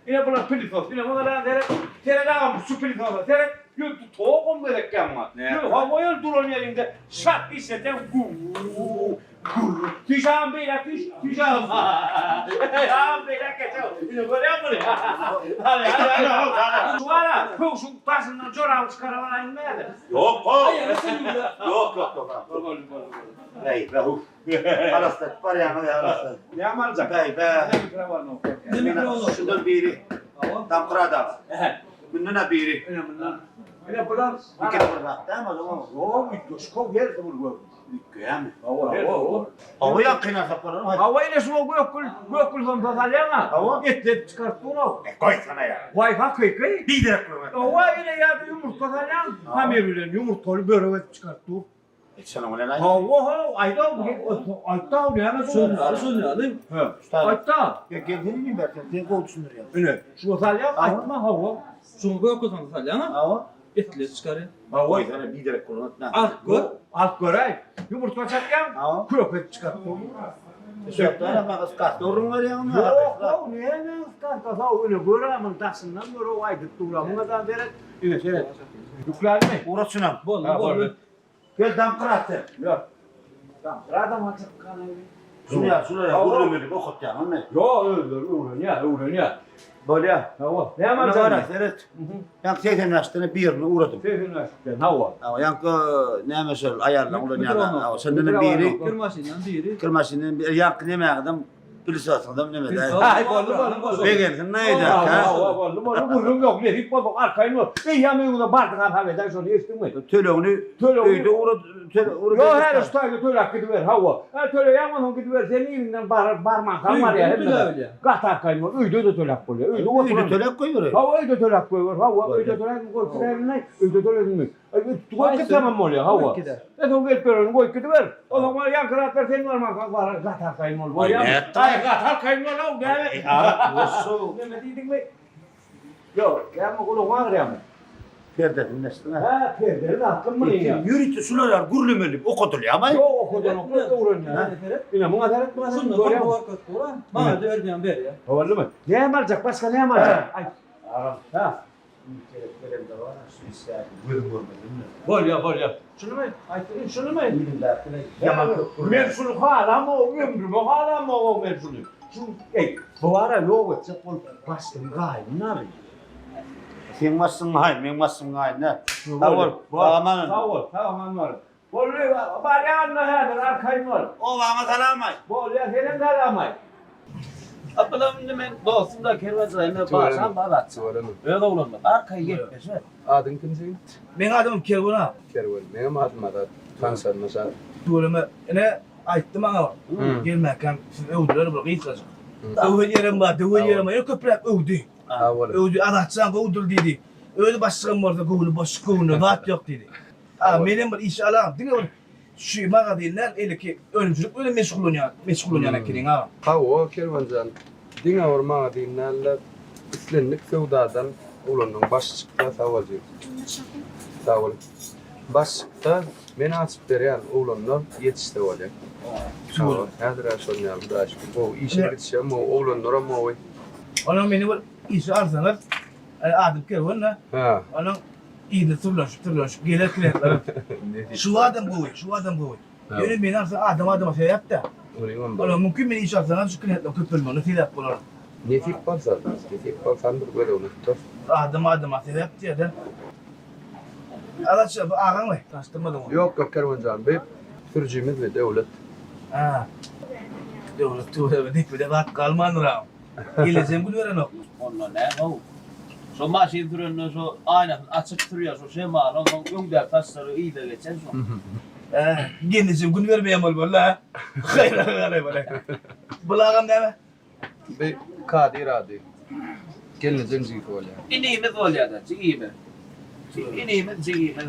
Speaker 1: Ine bular pilisos. Ine muňa da seret. Seret agam şu pilisosa seret. Ýör togam gerek ýa muňa. Ýör hawa ýör duran ýeriňde şat işleseň guu. Tüýs agam beýläk tüýs, tüýs agam. Agam beýläk geçew. Ine görýäňmi muny? Hany, hany, hany. Şu bar-a, köwşüň daşyndan joraby çykaryp alaýyn bärde.
Speaker 10: Ýok, ho! Ýok, ýok, ýok.
Speaker 1: Boldy, boldy, boldy.
Speaker 10: Bäý, bä, hu. Halas et, barýaňyz ýa halas et.
Speaker 1: Näme aljak?
Speaker 10: Bäý, bä.
Speaker 1: Mikrowolnowka.
Speaker 10: Şundan biri. Damkrat aga. Mundan-a biri.
Speaker 1: Ine mundan. Ine bular.
Speaker 10: Bir kere bir zat dämi o zaman?
Speaker 1: Ýok, üýtgeşik how hersi bir gök.
Speaker 10: Üýtgeýärmi?
Speaker 1: Hawa, hawa.
Speaker 10: Hawa ýakyn alsak bolar.
Speaker 1: Hawa ine şuňa gök gül, gök gül somsa salýaň-a.
Speaker 10: Hawa.
Speaker 1: Etledip çykaryp dur-ow.
Speaker 10: E, goýsana ýa.
Speaker 1: Waý hakyky.
Speaker 10: Biderek gürrüň etme.
Speaker 1: Hawa ine ýa-da ýumurtga salýaň, hamir bilen ýumurtgaly börek edip çykaryp dur.
Speaker 10: E, şonuň bilen aýt.
Speaker 1: Hawa, haw, aýt-ow, aýt-ow, näme
Speaker 7: Şuny ýaly, şuny ýaly.
Speaker 1: He, aýt-da.
Speaker 10: Gel, gel, sen inim ber, sen, sen gowy düşündirýäň.
Speaker 1: Ine, şuňa salýaň, aýtma, hawa.
Speaker 7: Şuňa gök gül somsa salýaň-a.
Speaker 10: Hawa.
Speaker 7: Etleri çykarýar.
Speaker 1: Hawa.
Speaker 10: Goýsana, biderek gürrüň etme.
Speaker 7: Alyp gör.
Speaker 1: Alyp göräý. Ýumurtga çakýaň,
Speaker 10: Hawa.
Speaker 1: köke edip çykaryp dur.
Speaker 10: Şöhratlar maňa skat gürrüň berýäňmi?
Speaker 1: Ýok, haw, näme skatka, haw, ine, gör-ä, muny daşyndan gör-ow, aýdyp dur-a, muňa da seret. Ine, seret. Ýüklädimi?
Speaker 10: Urat şunam.
Speaker 7: Boldy, boldy.
Speaker 10: Gel damkyrat sen.
Speaker 1: Ýok. Damkyradam açyk ganaýly.
Speaker 10: Şuny ýa, şular ýa, gürrüň edip okatýaňmy men?
Speaker 1: Ýok, özleri öwrenýär, öwrenýär.
Speaker 10: Bolýar.
Speaker 1: Hawa. Näme
Speaker 10: Ine
Speaker 1: aljaň?
Speaker 10: gara, seret. Ýaňky 85 tane birini ugradym.
Speaker 1: 85-den, hawa.
Speaker 10: Hawa, ýaňky näme şol aýallaň ulanýan, hawa, şondan biri.
Speaker 7: Kir maşyndan biri.
Speaker 10: Kir maşyndan biri, ýaňky nemäňizem Pylysosňyzam neme däl.
Speaker 1: Aý, boldy, boldy, boldy.
Speaker 10: Begensin näýdä, hä?
Speaker 1: Hawa, boldy, boldy, gürrüň ýok, nesip bolsa arkaýyn bol. Eýýäm öýüňize bardyk hasap edäý şony, eşitdiňmi?
Speaker 10: Tölegini öýde ugrad, töle,
Speaker 1: Ýok, häli şu taýda töläp gidiber, hawa. Hä, töleýäň onsoň gidiber, sen iliňden barar, barmankaň barýar hemme. Gaty arkaýyn bol, öýde-de töläp bolýar. Öýde oturan.
Speaker 10: Öýde töläp goýbereýin.
Speaker 1: Hawa, öýde töläp goýber, hawa, öýde töläp goýup giderin, öýde tölediňmi? Goýup gitsemem bolýar, hawa. E soň gelip göreniň goýup gidiber. Onsoň bar ýaňky zatlar sen barmankaň barar, gaty arkaýyn bol, bolýarmy? Aý, gaty arkaýyn bol-ow, näme? Näme diýdiňmi? Ýok, näme gulagyň agyrýarmy?
Speaker 10: Perdesini neşdiň-ä?
Speaker 1: Hä, perdeli zatlym muny ýa.
Speaker 10: Ýörite şular ýaly gürlemeli okadylýarmy?
Speaker 1: Ýok, okadanoklar, öwrenýär. Ine, muňa seret, muňa seret, görýäňmi?
Speaker 7: Maňa berýän berýär.
Speaker 1: Boldumy? Näme aljak, başga näme aljak? Aýt.
Speaker 10: Agam.
Speaker 1: Hä.
Speaker 10: Gerek berende bar, şu işläp gözüm görmesin.
Speaker 1: Bolýar, bolýar. Şunumy? Aýtdyň, şunumy?
Speaker 10: Ýüzündäkini ýaman köp görýän.
Speaker 1: Men şuny halamok, ömrüme halamok men şuny. Şu, eý, bu bara ýok etjek bolup başlygyň gaýyny abi.
Speaker 10: Seň başlygyň gaýyn, meň başlygym gaýyn däl. Sag bol, sag aman.
Speaker 1: Sag bol, sag aman bol. Boldy, barýan-da häzir, arkaýyn bol.
Speaker 10: Obaňa salam aýt.
Speaker 1: Bolýar, senem salam aýt.
Speaker 3: Apylam indi men dostum-da kerwenjylaýym, başam bar atçy. Öz oglanymyz, arkaýyn gepleşer.
Speaker 8: Adyň kim seň?
Speaker 11: Meň adymym Kerwen aga.
Speaker 8: Kerwen. Meňem adym Azat. Tanyşanyma şat.
Speaker 11: Tüweleme, ine, aýtdy maňa, gelmäkäm sizi öwdüler bir gysgajyk. Öwen ýerem bar, döwen ýerem bar, ýöne köpräk öwdi. Öwdi, Azatjan gowudyr diýdi. Özi başlygam bolsa göwni boş, göwnüne zat ýok diýdi. Aga menem bir iş alam, diňe bir şu magazin däl, eleki önümçilik bilen meşgullanýan, meşgullanýan ekeniň agam.
Speaker 8: Hawa, Kerwenjan, diňe bir magazin däl-de, islendik söwdadan oglanyň başy çyksa sag bol jigim. Sag bol. Baş çyksa, men açyp berýän, oglanlar ýetişse bolýar. Hawa, häzir-ä şol ýaly, Hudaýa şükür, gowy, işe gidişem gowy, oglanlaram gowy.
Speaker 11: Onuň meni bir işe alsaňyz, adym Kerwen-dä.
Speaker 8: Hä.
Speaker 11: Onuň Yzyna sürlenşip sürlenşip geler kliýentler. Şu adam gowy, şu adam gowy. Ýöne meni alsa adam adama sebäp-dä. Olar mümkin meni işe alsaňyz şu kliýentleriň köpelmegine sebäp bolar.
Speaker 8: Nesip bolsa, nesip bolsa bir göz öňünde tutar.
Speaker 11: Adam adama sebäp diýýär-dä. Azatja bu agaňmy? Tanyşdyrmadyň ony.
Speaker 8: Ýok ýok Kerwenjan bi sürüjimiz bi Döwlet.
Speaker 11: Hä. Döwlet tüweleme depede zat galmandyr agam. Geleceğim gül berenok.
Speaker 3: Onda näme-ow? Şo maşyn sürende şo aýnasyny açyp sürýär şo şemal onsoň öňdäki saçlary yza geçen şo.
Speaker 11: Äh, gelnejem gün bermeýän bolmaly-la. Haýran galaý bala. Bul agam näme?
Speaker 8: Bi Kadyr ady. Gelnejeň jigisi bolýar.
Speaker 3: Inimiz bolýar-da, jigimiz. Inimiz, jigimiz.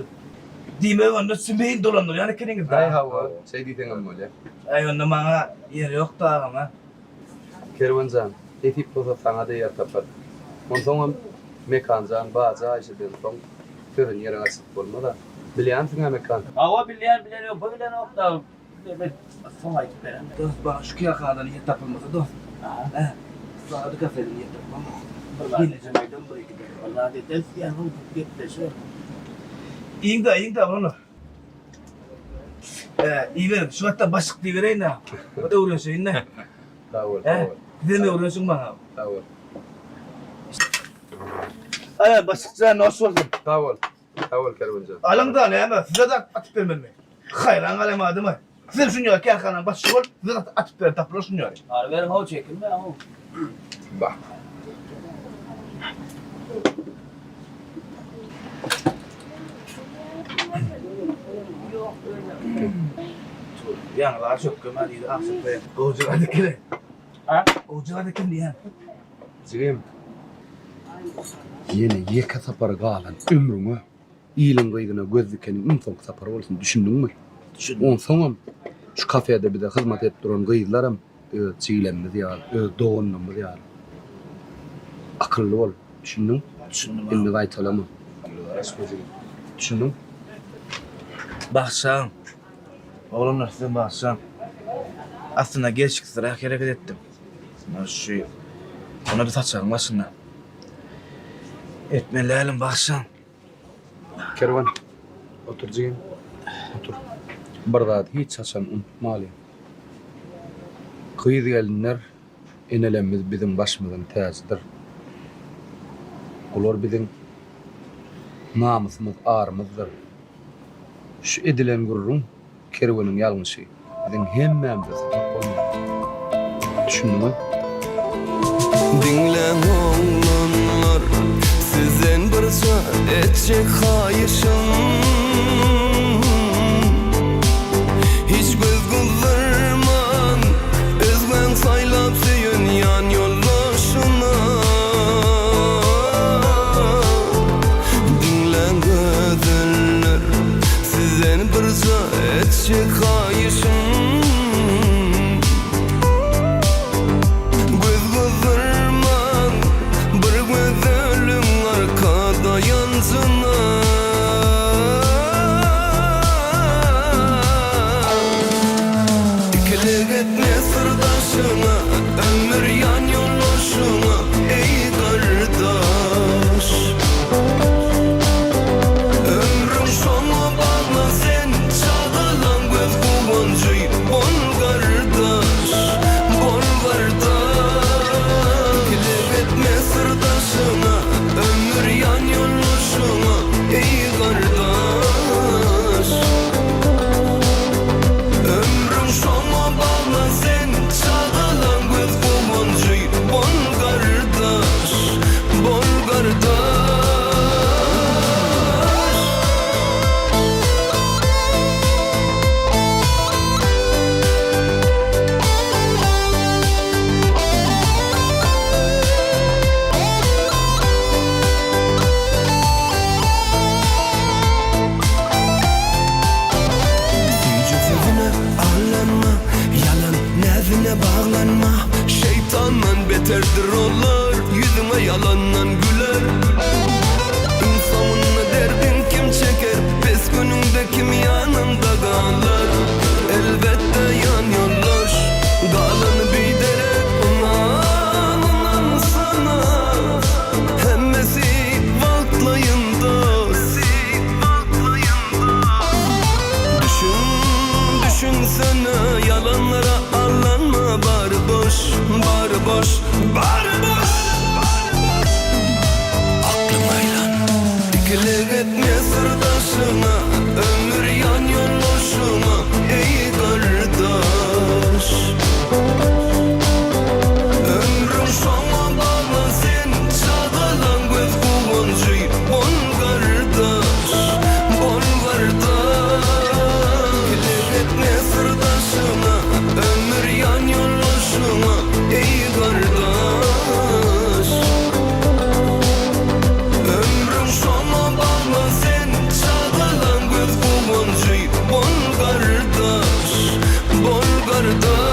Speaker 11: Diýmek onda siz dolandyrýan ekeniňiz-dä.
Speaker 8: Aý hawa, şeý diýseňem bolýar.
Speaker 11: Aý onda maňa ýer ýokdy agam-a.
Speaker 8: Kerwen jan, nesip bolsa saňa-da ýer taparys. Onsoňam Mekan jan baja Aýşeden soň sözüni ýere gaçyryp bolmaz-a. Bilýänsiň-ä Mekan?
Speaker 3: Hawa bilýän bilen ýok bu bilenok da men soň aýdyp bererin.
Speaker 11: Dost maňa şu kärhanadan ýer tapylmasa dost. Hä? Saňa-da kafeden ýer tapmam.
Speaker 3: Bir zat
Speaker 11: Gelnejem aýdan bir iki däl.
Speaker 3: Bir zat ederis diýýän ol gepleşer.
Speaker 11: Iýiň-dä, iýiň-dä oglanlar. Hä, iýiberiň. Şu wagtdan başlyk diýibereýin-dä. Bir öwrenşeýin-dä.
Speaker 8: Sag bol, sag bol.
Speaker 11: Sizem öwrenşiň maňa.
Speaker 8: Sag bol.
Speaker 11: Aý, başlyk jan, hoş bolsun.
Speaker 8: Sag bol. Sag bol, Kerwenjan.
Speaker 11: Alyň-da, näme, size-de atyp bermelimi? Haýran galaýma adama. Sizem şuny ýaly kärhananyň başlygy bolup, size-de atyp beren tapylar şuny ýaly.
Speaker 3: Alyberiň-how, çekinmäň-how.
Speaker 8: Bah.
Speaker 11: Ýaňy zat çökgem-ä diýdi, agşam Gowjygat ekeni. Ha? Gowjygat eken diýýän.
Speaker 8: Jigim, ýene ýeke sapar galan ömrüňe iliň gyzyna göz dikeniň iň soňky sapar bolsun, düşündiňmi? Düşündim. Onsoňam şu kafede bize hyzmat edip duran gyzlaram öz jigilemmiz ýaly, öz doganlarymyz ýaly. Akylly bol, düşündiň?
Speaker 11: Düşündim aga.
Speaker 8: Indi gaýtalama. Düşündiň?
Speaker 11: Bagşam. Oglanlar sizem bagşam. Aslynda gelşiksizräk hereket etdim. Şu ona bir saçagyň başynda. Etmeli dälim bagşam.
Speaker 8: Kerwen, otur jigim, otur. Bir zady hiç haçan unutmalyň. Gyz-gelinler enelerimiz biziň başymyzyň täjidir. Olar biziň namysymyz, arymyzdyr. Şu edilen gürrüň Kerweniň ýalňyşy biziň hemmämize sapak bolmaly. Düşündiňiz?
Speaker 12: Diňläň oglanlar sizden birje etjek haýyşym Hiç göz gyzdyrman özgäň saýlap söýen ýan ýoldaşyna Diňläň gözeller Sizden birje etjek haýyşym Göz gyzdyrmaň bir gözeliň arka daýanjyna Ikilik etme syrdaşyňa ömür ýan ýoldaşyňa eý gardaş. Ömrüň şoňa bagla sen çagalaň göz guwanjy bol gardaş bol gardaş Ikilik etme syrdaşyňa ömür ýan ýoldaşyňa eý gardaş Ömrüň şoňa bagla sen çagalaň göz guwanjy bol gardaş bol gardaş. Süýji sözüne aldanma, ýalan näzine baglanma. Şeýtandan beterdir olar, ýüzüňe ýalandan güler. Iň soňunda derdiň kim çeker, pes günüňde kim ýanyňda galar. Elbetde ýan ýoldaş, galany biderek ynan, ynansana. Hemmesi wagtlaýyn dost. Düşün, düşünsene ýalanlara aldanma bary boş, bary boş, bary boş. Aklyň aýlan, ikilik etme syrdaşyňa, ömür ýan ýoldaşyňa, eý gardaş. Ömrüň şoňa bagly sen çagalaň göz guwanjy bol gardaş bol gardaş Ikilik etme syrdaşyňa ömür ýan ýoldaşyňa eý gardaş Ömrüň şoňa bagly sen çagalaň göz guwanjy bol gardaş bol gardaş.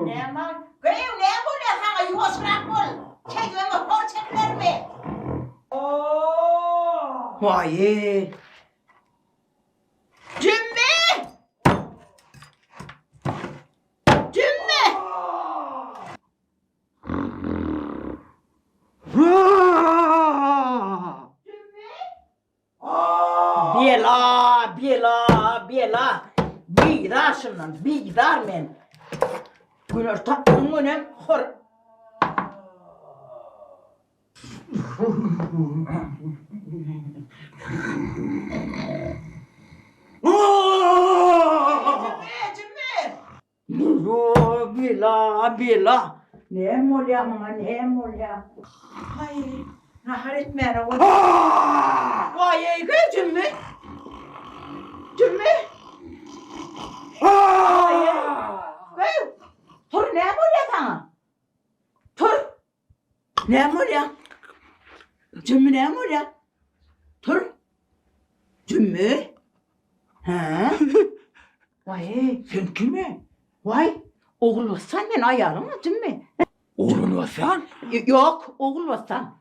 Speaker 6: Näme? Gyýw, näme bolýar saňa? Ýuwaşrak bol. Çekibem hor çekilermi?
Speaker 9: Waý-eý.
Speaker 6: Jümmi! Jümmi! Bela, bela, bela. Bizar şundan, bizar men. Günorta öňňenem hor. Bela, bela. Näme bolýar muňa, näme bolýar? Haý, nahar etmäne bol. Waý, eý, Jümmi. Jümmi. Waý, eý. Tur, näme bolýar saňa? Tur. Näme bolýar? Jümmi näme bolýar? Tur. Jümmi. Hä? Waý, sen kimi? Waý, Ogulbossan men aýalyň Jümmi.
Speaker 2: Ogulbossan?
Speaker 6: Ýok, Ogulbossan.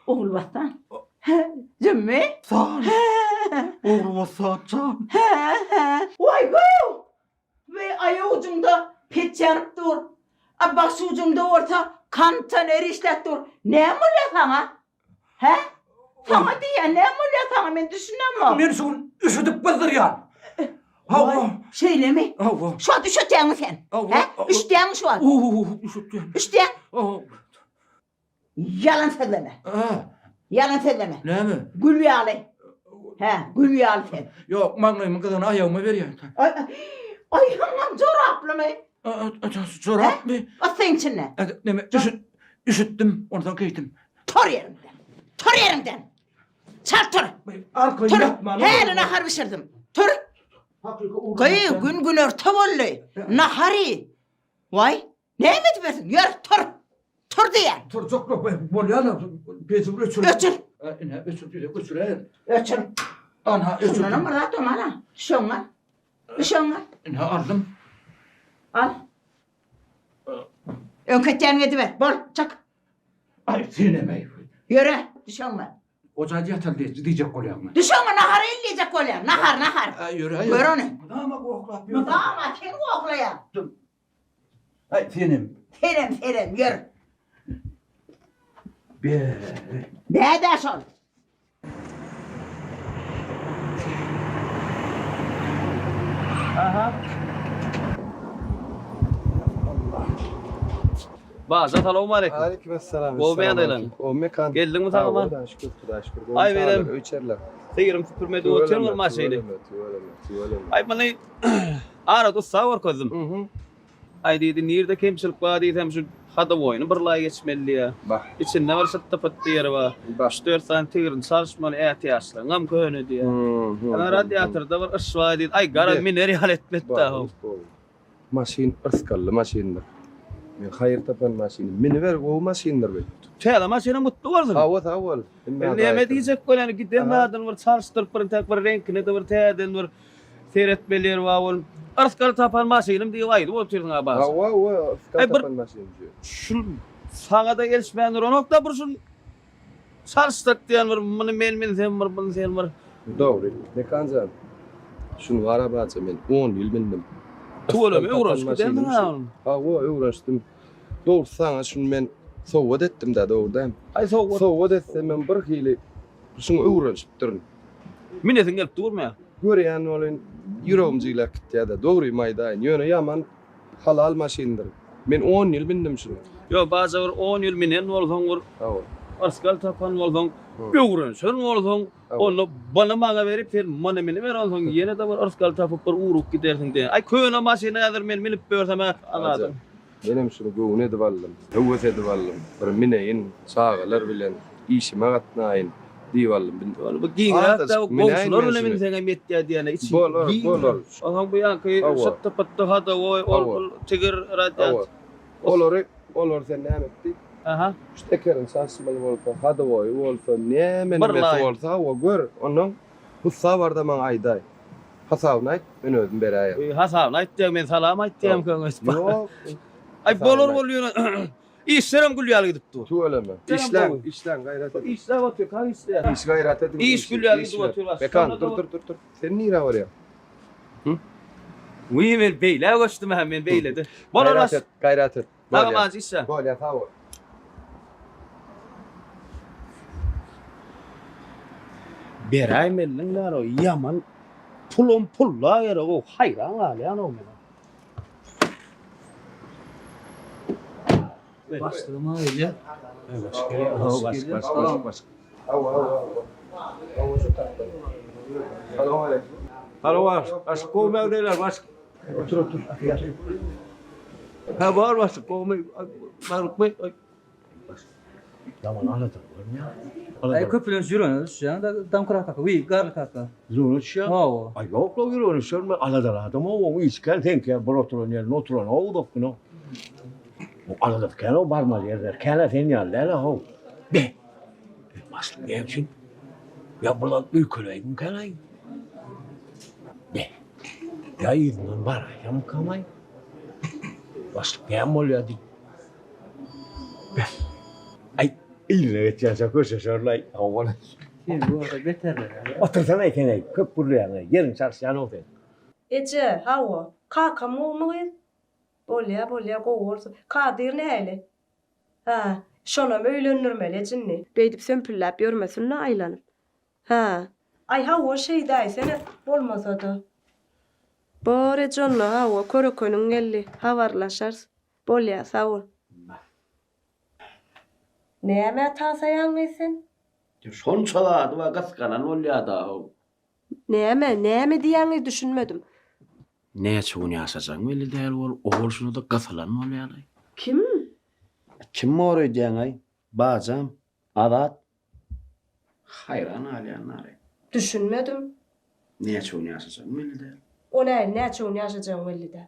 Speaker 6: Ogulbossan. Jümmi?
Speaker 2: San. Ogulbossan jan.
Speaker 6: Hä, hä. Waý, göw! We aýagujyňda peç ýanyp dur. A başujyňda bolsa kondisioner işläp dur. Näme bolýar saňa? Hä? Saňa diýýän, näme bolýar saňa? Men düşünemok.
Speaker 2: Men şu gün üşüdip gyzdyrýan. Hawa.
Speaker 6: Şeýlemi?
Speaker 2: Hawa.
Speaker 6: Şu wagt üşütýäňmi sen?
Speaker 2: Hawa.
Speaker 6: Hä? Üşütýäňmi şu wagt?
Speaker 2: Üşütýän.
Speaker 6: Üşütýäň?
Speaker 2: Hawa.
Speaker 6: Ýalan sözleme. Ýalan sözleme.
Speaker 2: Näme?
Speaker 6: Gül ýaly. Hä, gül ýaly sen.
Speaker 2: Ýok, maňlaýymyň gyzyny aýagyma berýän.
Speaker 6: Aýagyňam joraplymy?
Speaker 2: Jorapmy?
Speaker 6: Yssyň içinde.
Speaker 2: Näme, üşütdim, onsoň geýdim.
Speaker 6: Tur ýeriňden. Tur ýeriňden. Çalt tur.
Speaker 2: Arkaýyn ýatmaly.
Speaker 6: Häli nahar bişirdim. Tur. Gyý, gün günorta boldy. Nahar iý. Waý, Näme edibersiň? Ýör, tur! Tur diýýän!
Speaker 2: Turjak ýok, bolýar-la, peji bir öçür.
Speaker 6: Öçür!
Speaker 2: Ine, öçür diýsek, öçüräýer.
Speaker 6: Öçür.
Speaker 2: Anha, öçür.
Speaker 6: Şundanam bir zat bolmaz-a. Düşegiňi al. Düşegiňi al.
Speaker 2: Ine, aldym.
Speaker 6: Al. Öňki etýäniňi ediber. Bol, çyk.
Speaker 2: Aý, senem-eý.
Speaker 6: Ýöre, düşegiňi al.
Speaker 2: Ojaýda ýataly diýjek bolýaňmy?
Speaker 6: Düşegiňe nahar el diýjek bolýan. Nahar, nahar.
Speaker 2: Aý, ýöre.
Speaker 6: Gör ony.
Speaker 2: Mydama gohlap ýör.
Speaker 6: Mydama sen gohlaýaň.
Speaker 2: Aý senem.
Speaker 6: Senem senem ýör.
Speaker 2: Be.
Speaker 6: Bädä şol.
Speaker 3: Aha. Baza salowmaleýkim.
Speaker 8: Aleýkim essalam.
Speaker 3: Gowy ýagdaýlaň?
Speaker 8: Gowy mekan.
Speaker 3: Geldiňmi sag aman?
Speaker 8: Hudaýa şükür, Hudaýa şükür.
Speaker 3: Aý benem.
Speaker 8: Öý içeriler.
Speaker 3: Sygrym süpürmedi otyryn bir maşyny.
Speaker 8: Tüweleme, tüweleme, tüweleme.
Speaker 3: Aý muny Arat ussa görkezdim. Aý diýdi, nirde kemçilik bar diýsem, şu hadowoýny bir laý geçmeli diýýär.
Speaker 8: Bah.
Speaker 3: Içinde bir şytdy-pytdy ýeri bar.
Speaker 8: Bah.
Speaker 3: Üç-dört sany tigrini çalyşmaly, ätiýaçlygyňam köne diýýär. Ýa radiatorda bir yş bar diýdi. Aý garaz miner ýaly etmedi-dä how.
Speaker 8: Maşyn yrsgally maşyndyr. Men haýyr tapan maşynym. Miniber gowy maşyndyr bu.
Speaker 3: Täze maşynyň gutly bolsun.
Speaker 8: Hawa sag bol.
Speaker 3: Indi näme diýjek bolýan giden zadyny bir çalyşdyryp bir entäk bir reňkine-de bir täzeden bir Seretmeli ýeri bar bol. Yrsgal tapan maşynym diýip aýdyp otyrsyň-a baş.
Speaker 8: Hawa, hawa, yrsgal tapan maşynym şu.
Speaker 3: Şul saňa-da gelişmän duranok-da bir şul çalyşdyk diýen bir muny men minsem bir muny sen bir.
Speaker 8: Dogry, Mekan jan. Şuny arabaça men on ýyl mindim.
Speaker 3: Tüweleme öwrenişip gidensiň-ä ony.
Speaker 8: Hawa, öwrenişdim. Dogrusy saňa şuny men sowgat etdim-dä, dogry dämi?
Speaker 3: Aý sowgat.
Speaker 8: Sowgat etsemem birhili şuňa öwrenişipdirin.
Speaker 3: Minesiň gelip durmy ýa?
Speaker 8: Görýän welin ýüregim jigläp gitýär-de, dogrymy aýdaýyn. Ýöne ýaman halal maşyndyr. Men on ýyl mindim şuny.
Speaker 3: Ýok, baja bir on ýyl minen bolsaň bir,
Speaker 8: Hawa.
Speaker 3: yrsgal tapan bolsaň, öwrenişen bolsaň, onda buny maňa berip, sen muny miniber, onsoň ýene-de bir yrsgal tapyp bir urup gidersiň diýen. Aý, köne maşyna häzir men minip ýörsem-ä,
Speaker 8: Baja, Menem şuny göwün edip aldym, höwes edip aldym. Bir mineýin, çagalar bilen işime gatnaýyn diýip aldym.
Speaker 3: Ol bu giňräk-de, goňşular bilen minseňem ýetýär diýene içi
Speaker 8: Bolar,
Speaker 3: giň.
Speaker 8: bolar.
Speaker 3: Onsoň bu ýaňky şytdy-pytdy hadowoý, ol-bul tigir, radiator.
Speaker 8: Olary, olary sen näme et diý.
Speaker 3: Aha.
Speaker 8: Şu tekeriň çaşmaly bolsa, hadowoýy bolsa, näme nemesi bolsa, hawa, gör. Onnoň ussa barda maňa aýdaý. Hasabyny aýt, men özüm beräýerin.
Speaker 3: Eý, hasabyny aýt diýýäň, men salam aýt diýýän köňeç.
Speaker 8: Ýok.
Speaker 3: Aý, bolar bol ýöne işlerem gül ýaly gidip dur.
Speaker 8: Tüweleme. Işläň, işläň, gaýrat ediň.
Speaker 3: Işläp otyr, kak işleýär.
Speaker 8: Iş gaýrat ediň.
Speaker 3: Iş gül ýaly gidip otyr.
Speaker 8: Mekan, dur, dur, dur, dur. Sen nirä barýaň? Hı?
Speaker 3: Wiý, men beýlä göçdüm hä, men beýlede. Bolar
Speaker 8: Gaýrat et, gaýrat et.
Speaker 3: Sag bol, işle.
Speaker 8: Bolýar, sag bol.
Speaker 3: Beräýmeliň däl o ýaman. Pulam pulla gerek-ow, haýran galýan-ow men.
Speaker 7: Başlygym-a gelýär.
Speaker 1: Baş, baş, baş, baş. Halo baş, başlyk gowy ýagdaýlar baş.
Speaker 11: Otur otur.
Speaker 1: Ha bar başlyk gowumy? Baglykmy? Ýaman alada görünýär.
Speaker 7: Aý köplenç ýüregine düşýäň da Damkrak kaka, wiý Garly kaka.
Speaker 1: Ýüregine düşýär?
Speaker 7: Hawa.
Speaker 1: Aý ýok la ýüregine düşermi? Aladaly adam o, oň işi kän, seňki ýaly bir oturan ýerinde oturanok uzak gün o. O aladasy kän o barmaly ýerleri kän-ä sen ýaly däl-ä how. Be! Başlyk näme üçin? Ýa bir zat öýkeläýdimkäň-aý? Be! Ýa yzyndan baraýsamkam-aý? Başlyk näme bolýar diýip. Be! Aý, yzyna geçýänçä köşeşerlaý. Hawa.
Speaker 7: Sen bu arada beterler.
Speaker 1: Otursana sen-eý, köp gürleýäň-eý, ýeriňi çalyşýan-ow sen.
Speaker 9: Eje, hawa. Kakam gowumy gyz? Bolýa, bolýa, gowy bolsun. Kadyr nähili? Hä, şonam öýlendirmeli ejindi. Beýdip sömpülläp ýörmesin-le aýlanyp. Hä. Aý, hawa, şeýdäýsene, bolmasa-da. Bor eje onda, hawa, körekeniň geldi. Habarlaşarys. Bolýa, sag bol. Nämä tagsaýaň gyz sen?
Speaker 3: Şonça zady bar, gysganan bolýa-da-how.
Speaker 9: Näme, näme diýýäňiz düşünmedim.
Speaker 3: Näçe gün ýaşajagyň belli däl bol, o bolşuna-da gysylan bolýar-aý.
Speaker 9: Kim?
Speaker 3: Kim bor öýdýäň-aý? Bajam, Azat. Haýran galýan nary.
Speaker 9: Düşünmedim.
Speaker 3: Näçe gün ýaşajagyň belli däl.
Speaker 9: O nähili näçe gün ýaşajagyň belli däl?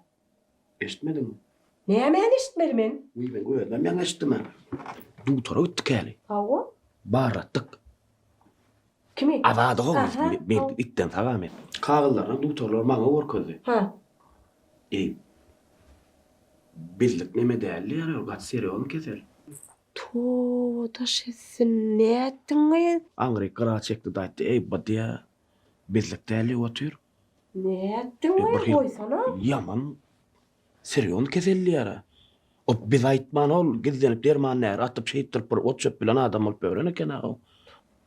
Speaker 3: Eşitmediňmi?
Speaker 9: Nämäni eşitmeli men?
Speaker 3: Wiý, men özümem ýaňy eşitdim-ä. Dugtora gitdik häli.
Speaker 9: Hawa.
Speaker 3: Barlatdyk.
Speaker 9: Kimi?
Speaker 3: Azady gowy. Men itden sag-a men. Kagyzlaryny dugtorlar maňa görkezdi.
Speaker 9: Ha.
Speaker 3: Eý, bizlik neme däl diýýär, ol gaty serýozny kesel.
Speaker 9: Toba daş etsin, nätdiň gyz?
Speaker 3: Aňryk gyra çekdi-de aýtdy, Eý, bu diýýär, bizlik däl diýip otyr.
Speaker 9: Nätdiň gyz, goýsana.
Speaker 3: Ýaman serýozny kesel diýýär-ä. O biz aýtman ol gizlenip derman-däri atyp şeýtdirip bir ot-çöp bilen adam bolup ýören eken-ä-ow.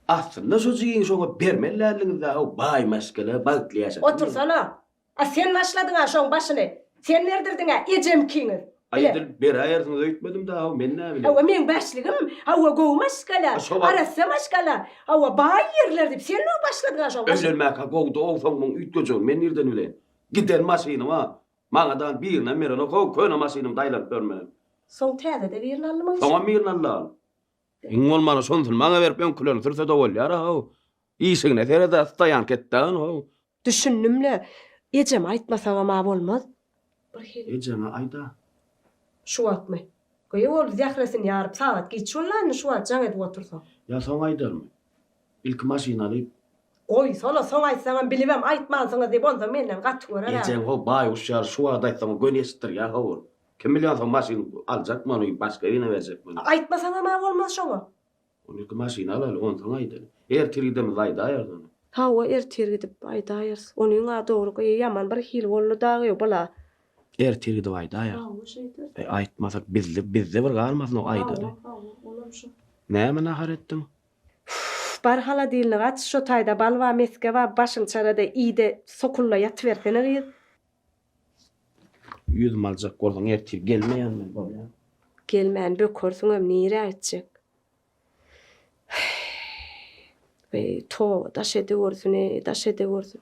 Speaker 3: Aslynda şo jigiňi şoňa bermeli däldiňiz-dä-ow, baý maşgala, bagtly ýaşasyn.
Speaker 9: Otursana. A sen başladyň-a şoň başyny. Sen berdirdiň-ä ejemkiňiz.
Speaker 3: Aý edil beräýersiňiz öýtmedim-dä-ow, men näbileýin.
Speaker 9: Hawa meň bäşligim, hawa gowy maşgala, arassa maşgala, hawa baý ýerler diýip sen başladyň-a şoň başyny.
Speaker 3: Öýlenmäkä gowudy-ow soň muň üýtgejegini men nirden bileýin. Giden maşynym-a Maňadan birinem berenok how köne maşynymda aýlanyp ýörmeli.
Speaker 9: Soň täzede birini aldymy gyz?
Speaker 3: Soňam birini aldy al. Iň bolmanda şonsuny maňa berip öňkülerini sürse-de bolýar how. Işigine sered-ä stoýanka etdä ony how.
Speaker 9: Düşündim-le. Ejeme aýtmasagam-a bolmaz. Bir hili.
Speaker 3: Ejeňe aýd-a.
Speaker 9: Şu wagtmy? Gyýw boldy zähresini ýaryp sagat giç boldy indi şu wagt jaň edip otursaň.
Speaker 3: Ýa soň aýdarmy? Ilki maşyn alyp.
Speaker 9: Goýsana, soň aýtsaňam bilibem aýtmansyňyz diýip onsoň menden gaty görer-ä.
Speaker 3: Ejeň how baýguş ýaly şu wagt aýtsaň göni eşitdirýär how ol. Kim bilýär onsoň maşyn aljakmy ony başga birine berjekmi ony.
Speaker 9: Aýtmasaňam-a bolmaz şoňa.
Speaker 3: Ony ilki maşyn alaly onsoň aýdaly. Ertir gidemizde aýdaýarys ony.
Speaker 9: Hawa ertir gidip aýdaýarys. Onyň-a dogry gyýy ýaman bir hili boldy dagy bula.
Speaker 3: Ertir gidip aýdaýarys.
Speaker 9: Hawa şeýderis.
Speaker 3: Eý aýtmasak bizde bizde bir galmasyn o aýdaly.
Speaker 9: Hawa hawa olam şo.
Speaker 3: Näme nahar etdiň?
Speaker 9: Uf, bar holodilnigi aç, şo taýda bal bar, mesge bar, başyň çarada iý-de, sokulla ýatybersene gyz.
Speaker 3: Ýüzümi aljak bolsaň ertir gelmeýän men, bolýamy?
Speaker 9: Gelmän bökersiňem, nirä gitjek? Heý, toba, daş edewürsin-eý, daş edewürsin.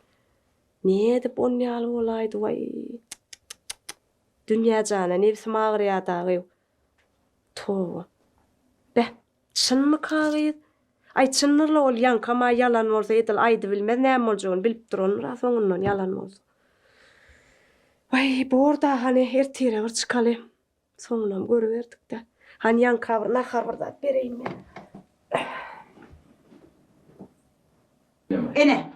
Speaker 9: Nädip onýaly bolaýdy, waý. Dünýä jana, nebsim agyrýar dagy. Toba. Beh, Çynmyka gyz? Aý çyndyr-la ol ýaňkam-a ýalan bolsa edil aýdybilmez näme boljagyny bilip durandyr-a soňundan ýalan bolsa. Waý bor-da hany ertire bir çykaly. Soňunam görüberdik-dä. Hany ýaňka bir nahar bir zat bereýin men.
Speaker 13: Ene,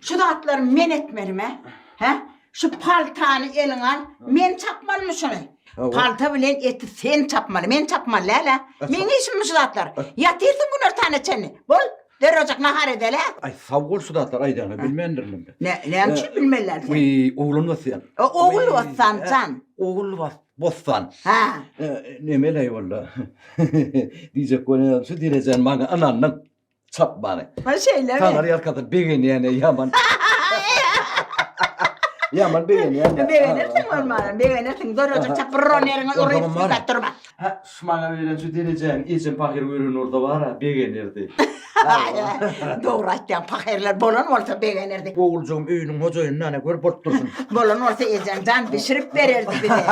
Speaker 13: şu zatlary men etmelimi, hä? Şu paltany eliňe al, men çapmalymy şuny? Palta bilen eti sen çapmaly, men çapmaly däl-ä. Meň işimmi şu zatlar? Ýatyrsyň günortana çenli. Bol, derrewjek nahar edeli-ä.
Speaker 2: Aý, sag bol şu zatlary aýdanyňa, bilmändirin men.
Speaker 13: Ne, näme üçin bilmeli däl sen?
Speaker 2: Wiý, oglan basýan.
Speaker 13: Ogul Bossan jan.
Speaker 2: Ogul Bossan.
Speaker 13: Hä.
Speaker 2: Nemeleý walla. Diýjek bolýan şu derejäni maňa ynandyň. Çapmany.
Speaker 13: Ha şeýlemi?
Speaker 2: Taňry ýalkasyn begenýän ýaman. Ýaman begenýän.
Speaker 13: Begenersiň bolmana, begenersiň. Dorajyk çap bir roneriňe uryp süýräp durma.
Speaker 2: Hä, şu maňa beren şu derejäňi ejem pahyr gören bolsa bar-a, begenerdi.
Speaker 13: Dogry aýtýaň, pahyrlar bolan bolsa begenerdi.
Speaker 2: Oguljygym öýüniň hojaýynyny ana gör bolup dursun.
Speaker 13: Bolan bolsa ejem jan bişirip bererdi bize.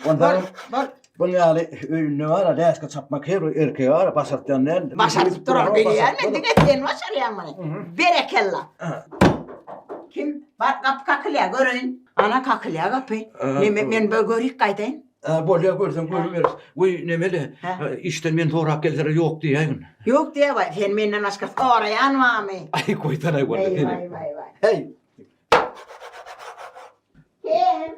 Speaker 2: Onsoň
Speaker 13: Bol, bol.
Speaker 2: Bul ýaly öýünde bar-a läşge çapmak her bir erkege bar-a başartýan däldir.
Speaker 13: Başaryp duran bilýän men diňe sen başarýaň muny. Berekella. Kim? Bar gapy kakylýar göreýin. Ana kakylýar gapy. Neme men bir görüp gaýdaýyn.
Speaker 2: Hä bolýar görseň görüberis. Weý nemeli işden men sorap gelseler ýok diýäýgin.
Speaker 13: Ýok diýäý sen menden başga soraýan barmy?
Speaker 2: Aý goýsana boldy seni.
Speaker 13: Waý waý waý.
Speaker 2: Heý.
Speaker 13: Kim?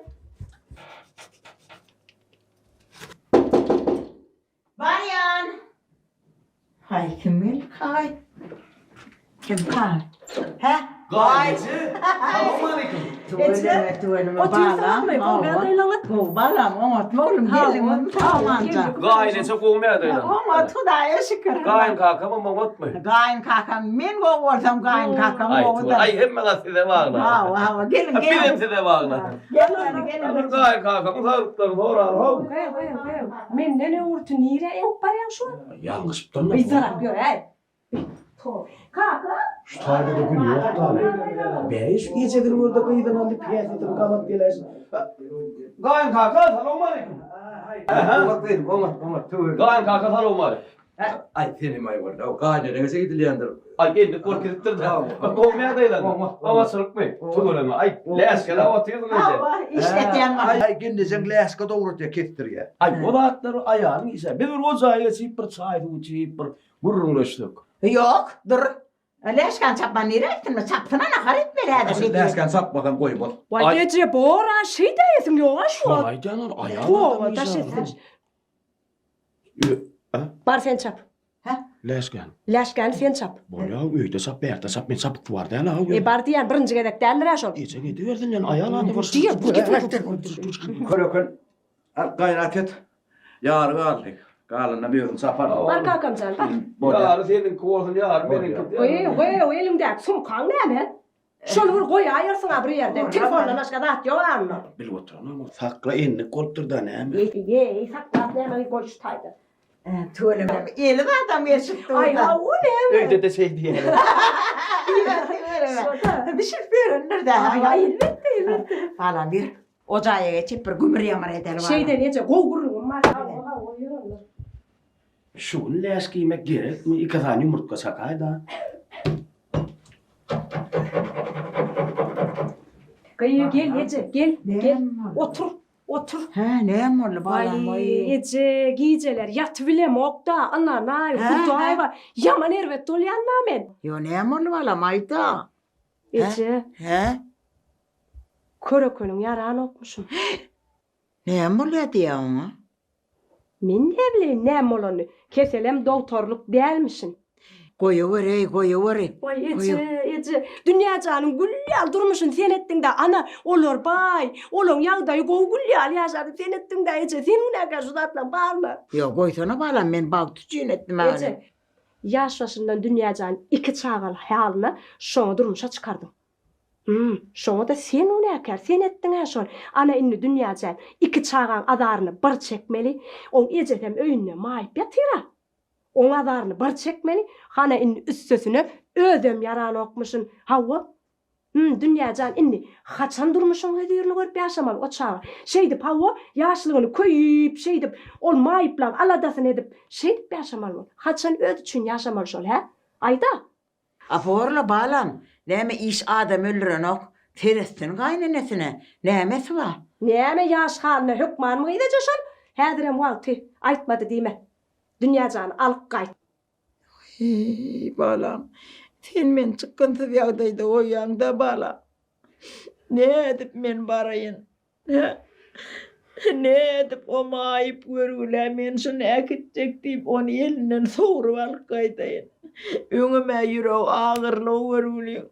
Speaker 13: Barýan. Haý kim geldi-kaý? Kim-kaý? Hä?
Speaker 3: Gaýyneje, salowmaleýkim.
Speaker 13: Tüweleme, tüweleme, balam. Gowy balam, oňatmy oglum, geldiňizmi sag-amanja?
Speaker 3: Gaýyneje gowumy ýagdaýlaryň?
Speaker 13: Oňat, Hudaýa şükür.
Speaker 3: Gaýyn kakamam oňatmy?
Speaker 13: Gaýyn kakam, men gowy bolsam gaýyn kakam gowudyr.
Speaker 3: Aý, hemme zat size bagly.
Speaker 13: Hawa, hawa, geliň, geliň.
Speaker 3: Bizem size bagly.
Speaker 13: Geliň, geliň.
Speaker 3: Gaýyn kakamyň saglyklaryny soraly how.
Speaker 9: Goý, goý, goý. Menden öwürti nirä eňip barýaň şu wagt?
Speaker 3: Ýalňyşypdyryn.
Speaker 9: Yzarap ýör-äý. Kaka.
Speaker 3: Şu taýda-da gün ýok daly. Bäý, şu ejesini görde gyzyny aldy, päsesini gabat geläýsin. Gaýyn kaka, salowmaleýkim.
Speaker 2: Oňat gyzym, oňat, oňat, töwerek.
Speaker 3: Gaýyn kaka, salowmaleýkim.
Speaker 2: Aý, senem aý boldy. Gaýyneneňe şeýdilýändir.
Speaker 3: Aý, endik görkezipdir-dä. Gowy ýagdaýlar. Oňatçylykmy? Tüweleme. Aý, läşgeläp otyrsyň eje.
Speaker 13: Hawa, işletýän maňa.
Speaker 2: Aý, gelnejeň läşge dogratýar, kesdirýär.
Speaker 3: Aý, o zatlar aýalyň işi. Biz bir o jaýa geçip, bir çaý-suw içip, bir gürrüňleşsek.
Speaker 13: Ýok, dur. Läşgäni çapman nirä gitsin? Çapsyn-a nahar etmeli häzir.
Speaker 2: Läşgäni çapmasam goýmaz.
Speaker 9: Waý, eje, bor-a, şeýdäýesiň ýog-a şu wagt.
Speaker 3: Şony aýdýan ol, aýal
Speaker 9: adam daş etsin. Bar sen çap.
Speaker 13: Hä?
Speaker 3: Läşgäni.
Speaker 9: Läşgäni sen çap.
Speaker 3: Bolýa, öýde çap, bärde çap, men çapyksuwar däl-a.
Speaker 9: E, bar diýýän, birinji gezek däldir-ä şol.
Speaker 3: Eje gidibersin, ýöne aýal adam bir.
Speaker 2: Köreken, al, gaýrat et. Ýary galdy. Galanyny özüň çaparsyň.
Speaker 9: Bar kakam jan, bar.
Speaker 2: Bolýa.
Speaker 3: Ýary seniňki bolsun, ýary meniňki.
Speaker 9: Goý, goý, eliňdäki sumkaň näme? Şony bir goýaýarsyň-a bir ýerde. Telefondan başga zat ýok-a onda.
Speaker 3: Bilip oturanam ol. Sakla endik bolupdyr-da näme?
Speaker 9: Eý, saklap näme, goý şu taýda.
Speaker 13: Tüweleme, eli zadam gelşip dur-da.
Speaker 9: Aý, hawa, näme?
Speaker 3: Öýde-de şeý diýýär.
Speaker 13: Tüweleme. Bişirip berendir-dä.
Speaker 9: Aý, elbetde, elbetde.
Speaker 13: Balam, ýör. O jaýa geçip bir gümür-ýamyr edeli balam.
Speaker 9: Şeýden eje, gowy gürrüňim bar. Hawa, hawa, ýör onda.
Speaker 3: Şu gün läş giýmek gerekmi? Iki sany ýumurtga çakaý-da.
Speaker 9: Gyý, gel eje, gel, gel. Otur, otur.
Speaker 13: Hä, näme boldy balam?
Speaker 9: Waý, eje, gijeler ýatybilemok-da, ynanaý, Hudaý bar, ýaman erbet bolýan-da men.
Speaker 13: Ýo, näme boldy balam, aýt-a.
Speaker 9: Eje.
Speaker 13: Hä?
Speaker 9: Körekeniň ýaranokmyşym.
Speaker 13: Näme bolýar diýýä oňa?
Speaker 9: Men näbileýin näme bolanyny, keselem dogtorlyk dälmişin.
Speaker 13: Goýawer-eý, goýawer.
Speaker 9: Waý, eje, eje, Dünýä janyň gül ýaly durmuşyny sen etdiň-dä, ana, olar baý, olaň ýagdaýy gowy gül ýaly ýaşady, sen etdiň-dä, eje, sen günäkär şu zatlaň baryna.
Speaker 13: Ýok, goýsana balam, men bagt üçin etdim-ä ony.
Speaker 9: Eje, ýaş başyndan Dünýä jany iki çagaly halyna şoňa durmuşa çykardyň. Hüm, şoňa-da sen günäkär, sen etdiň-ä şony. Ana indi Dünýäjan, iki çagaň azaryny bir çekmeli. Oň ejesem öýünde maýyp ýatyr-a. Oň azaryny bir çekmeli. Hana indi üstesine özem ýaranokmyşyn. Hawa. Hüm, Dünýäjan, indi haçan durmuşyň hözirini görüp ýaşamaly o çaga. Şeýdip, hawa, ýaşlygyny köýüp, şeýdip, ol maýyplaň aladasyny edip, şeýdip ýaşamaly bol. Haçan özi üçin ýaşamaly şol, hä? Aýda?
Speaker 13: A borla balam, näme iş adam öldürenok, seretsin gaýynenesine, nämesi bar?
Speaker 9: Näme ýaş halyna hökmanmy gyz eje şol? Häzirem wagty, aýtmady diýme. Dünýäjany alyp gaýt.
Speaker 13: Eý, balam, sen meni çykgynsyz ýagdaýda goýýaň-da, balam. Nädip men baraýyn? Hä? Nädip o maýyp görgülä men şuny äkitjek diýip, ony elinden sogrup alyp gaýdaýyn? Öňem-ä ýüregi agyrly o görgüliň.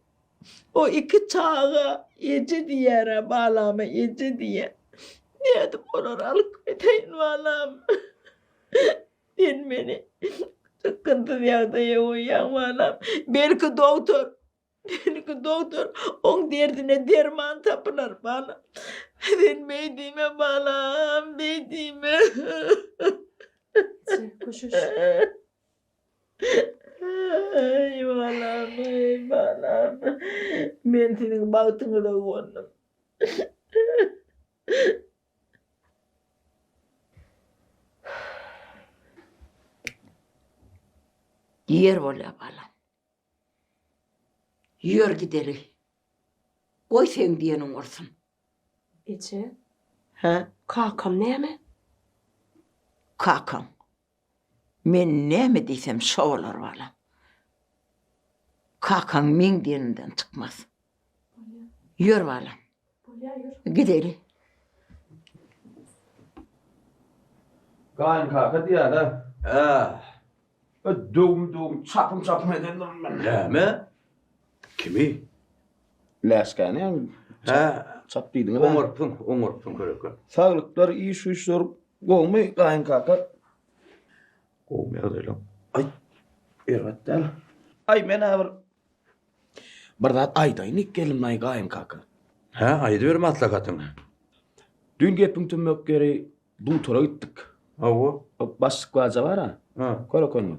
Speaker 13: O iki çaga eje diýýär-ä, balama eje diýýär. Nädip olary alyp gaýdaýyn, balam? Sen meni çykgynsyz ýagdaýa goýýaň, balam. Belki dogtor.
Speaker 14: Belki dogtor oň derdine derman tapylar balam. Sen beý diýme balam, beý diýme.
Speaker 5: Köşeş.
Speaker 14: Eý balam, eý balam. Men siziň bagtyňyza guwandym.
Speaker 13: Ýer bolýar balam. Ýör gideli. Goý seň diýeniň bolsun.
Speaker 9: Eje.
Speaker 13: Hä?
Speaker 9: Kakam näme?
Speaker 13: Kakaň. Men näme diýsem şo bolar balam. Kakaň meň diýenimden çykmaz.
Speaker 5: Bolýar.
Speaker 13: Ýör balam.
Speaker 5: Bolýar ýör.
Speaker 13: Gideli.
Speaker 3: Gaýyn kaka diýýär-dä.
Speaker 1: Hä.
Speaker 3: Döwüm-döwüm, çapym-çapym edendirin men.
Speaker 1: Näme? Kimi?
Speaker 3: Läşgäni
Speaker 1: Hä,
Speaker 3: çap diýdiňiz.
Speaker 1: Oňarypsyň, oňarypsyň köreke.
Speaker 3: Saglyklar, iş-güýçler gowumy, gaýyn kaka?
Speaker 1: Gowumy ýagdaýlaň?
Speaker 3: Aý, erbet däl. Aý, men-ä bir bir zat aýdaýyn diýip geldim-aý, gaýyn kaka.
Speaker 1: Hä, aýdyber maslahatyňy.
Speaker 3: Düýn gepiň tümmek ýeri Dutara gitdik.
Speaker 1: Hawa.
Speaker 3: Başlyk baja bar-a.
Speaker 1: Ha.
Speaker 3: Körekenli.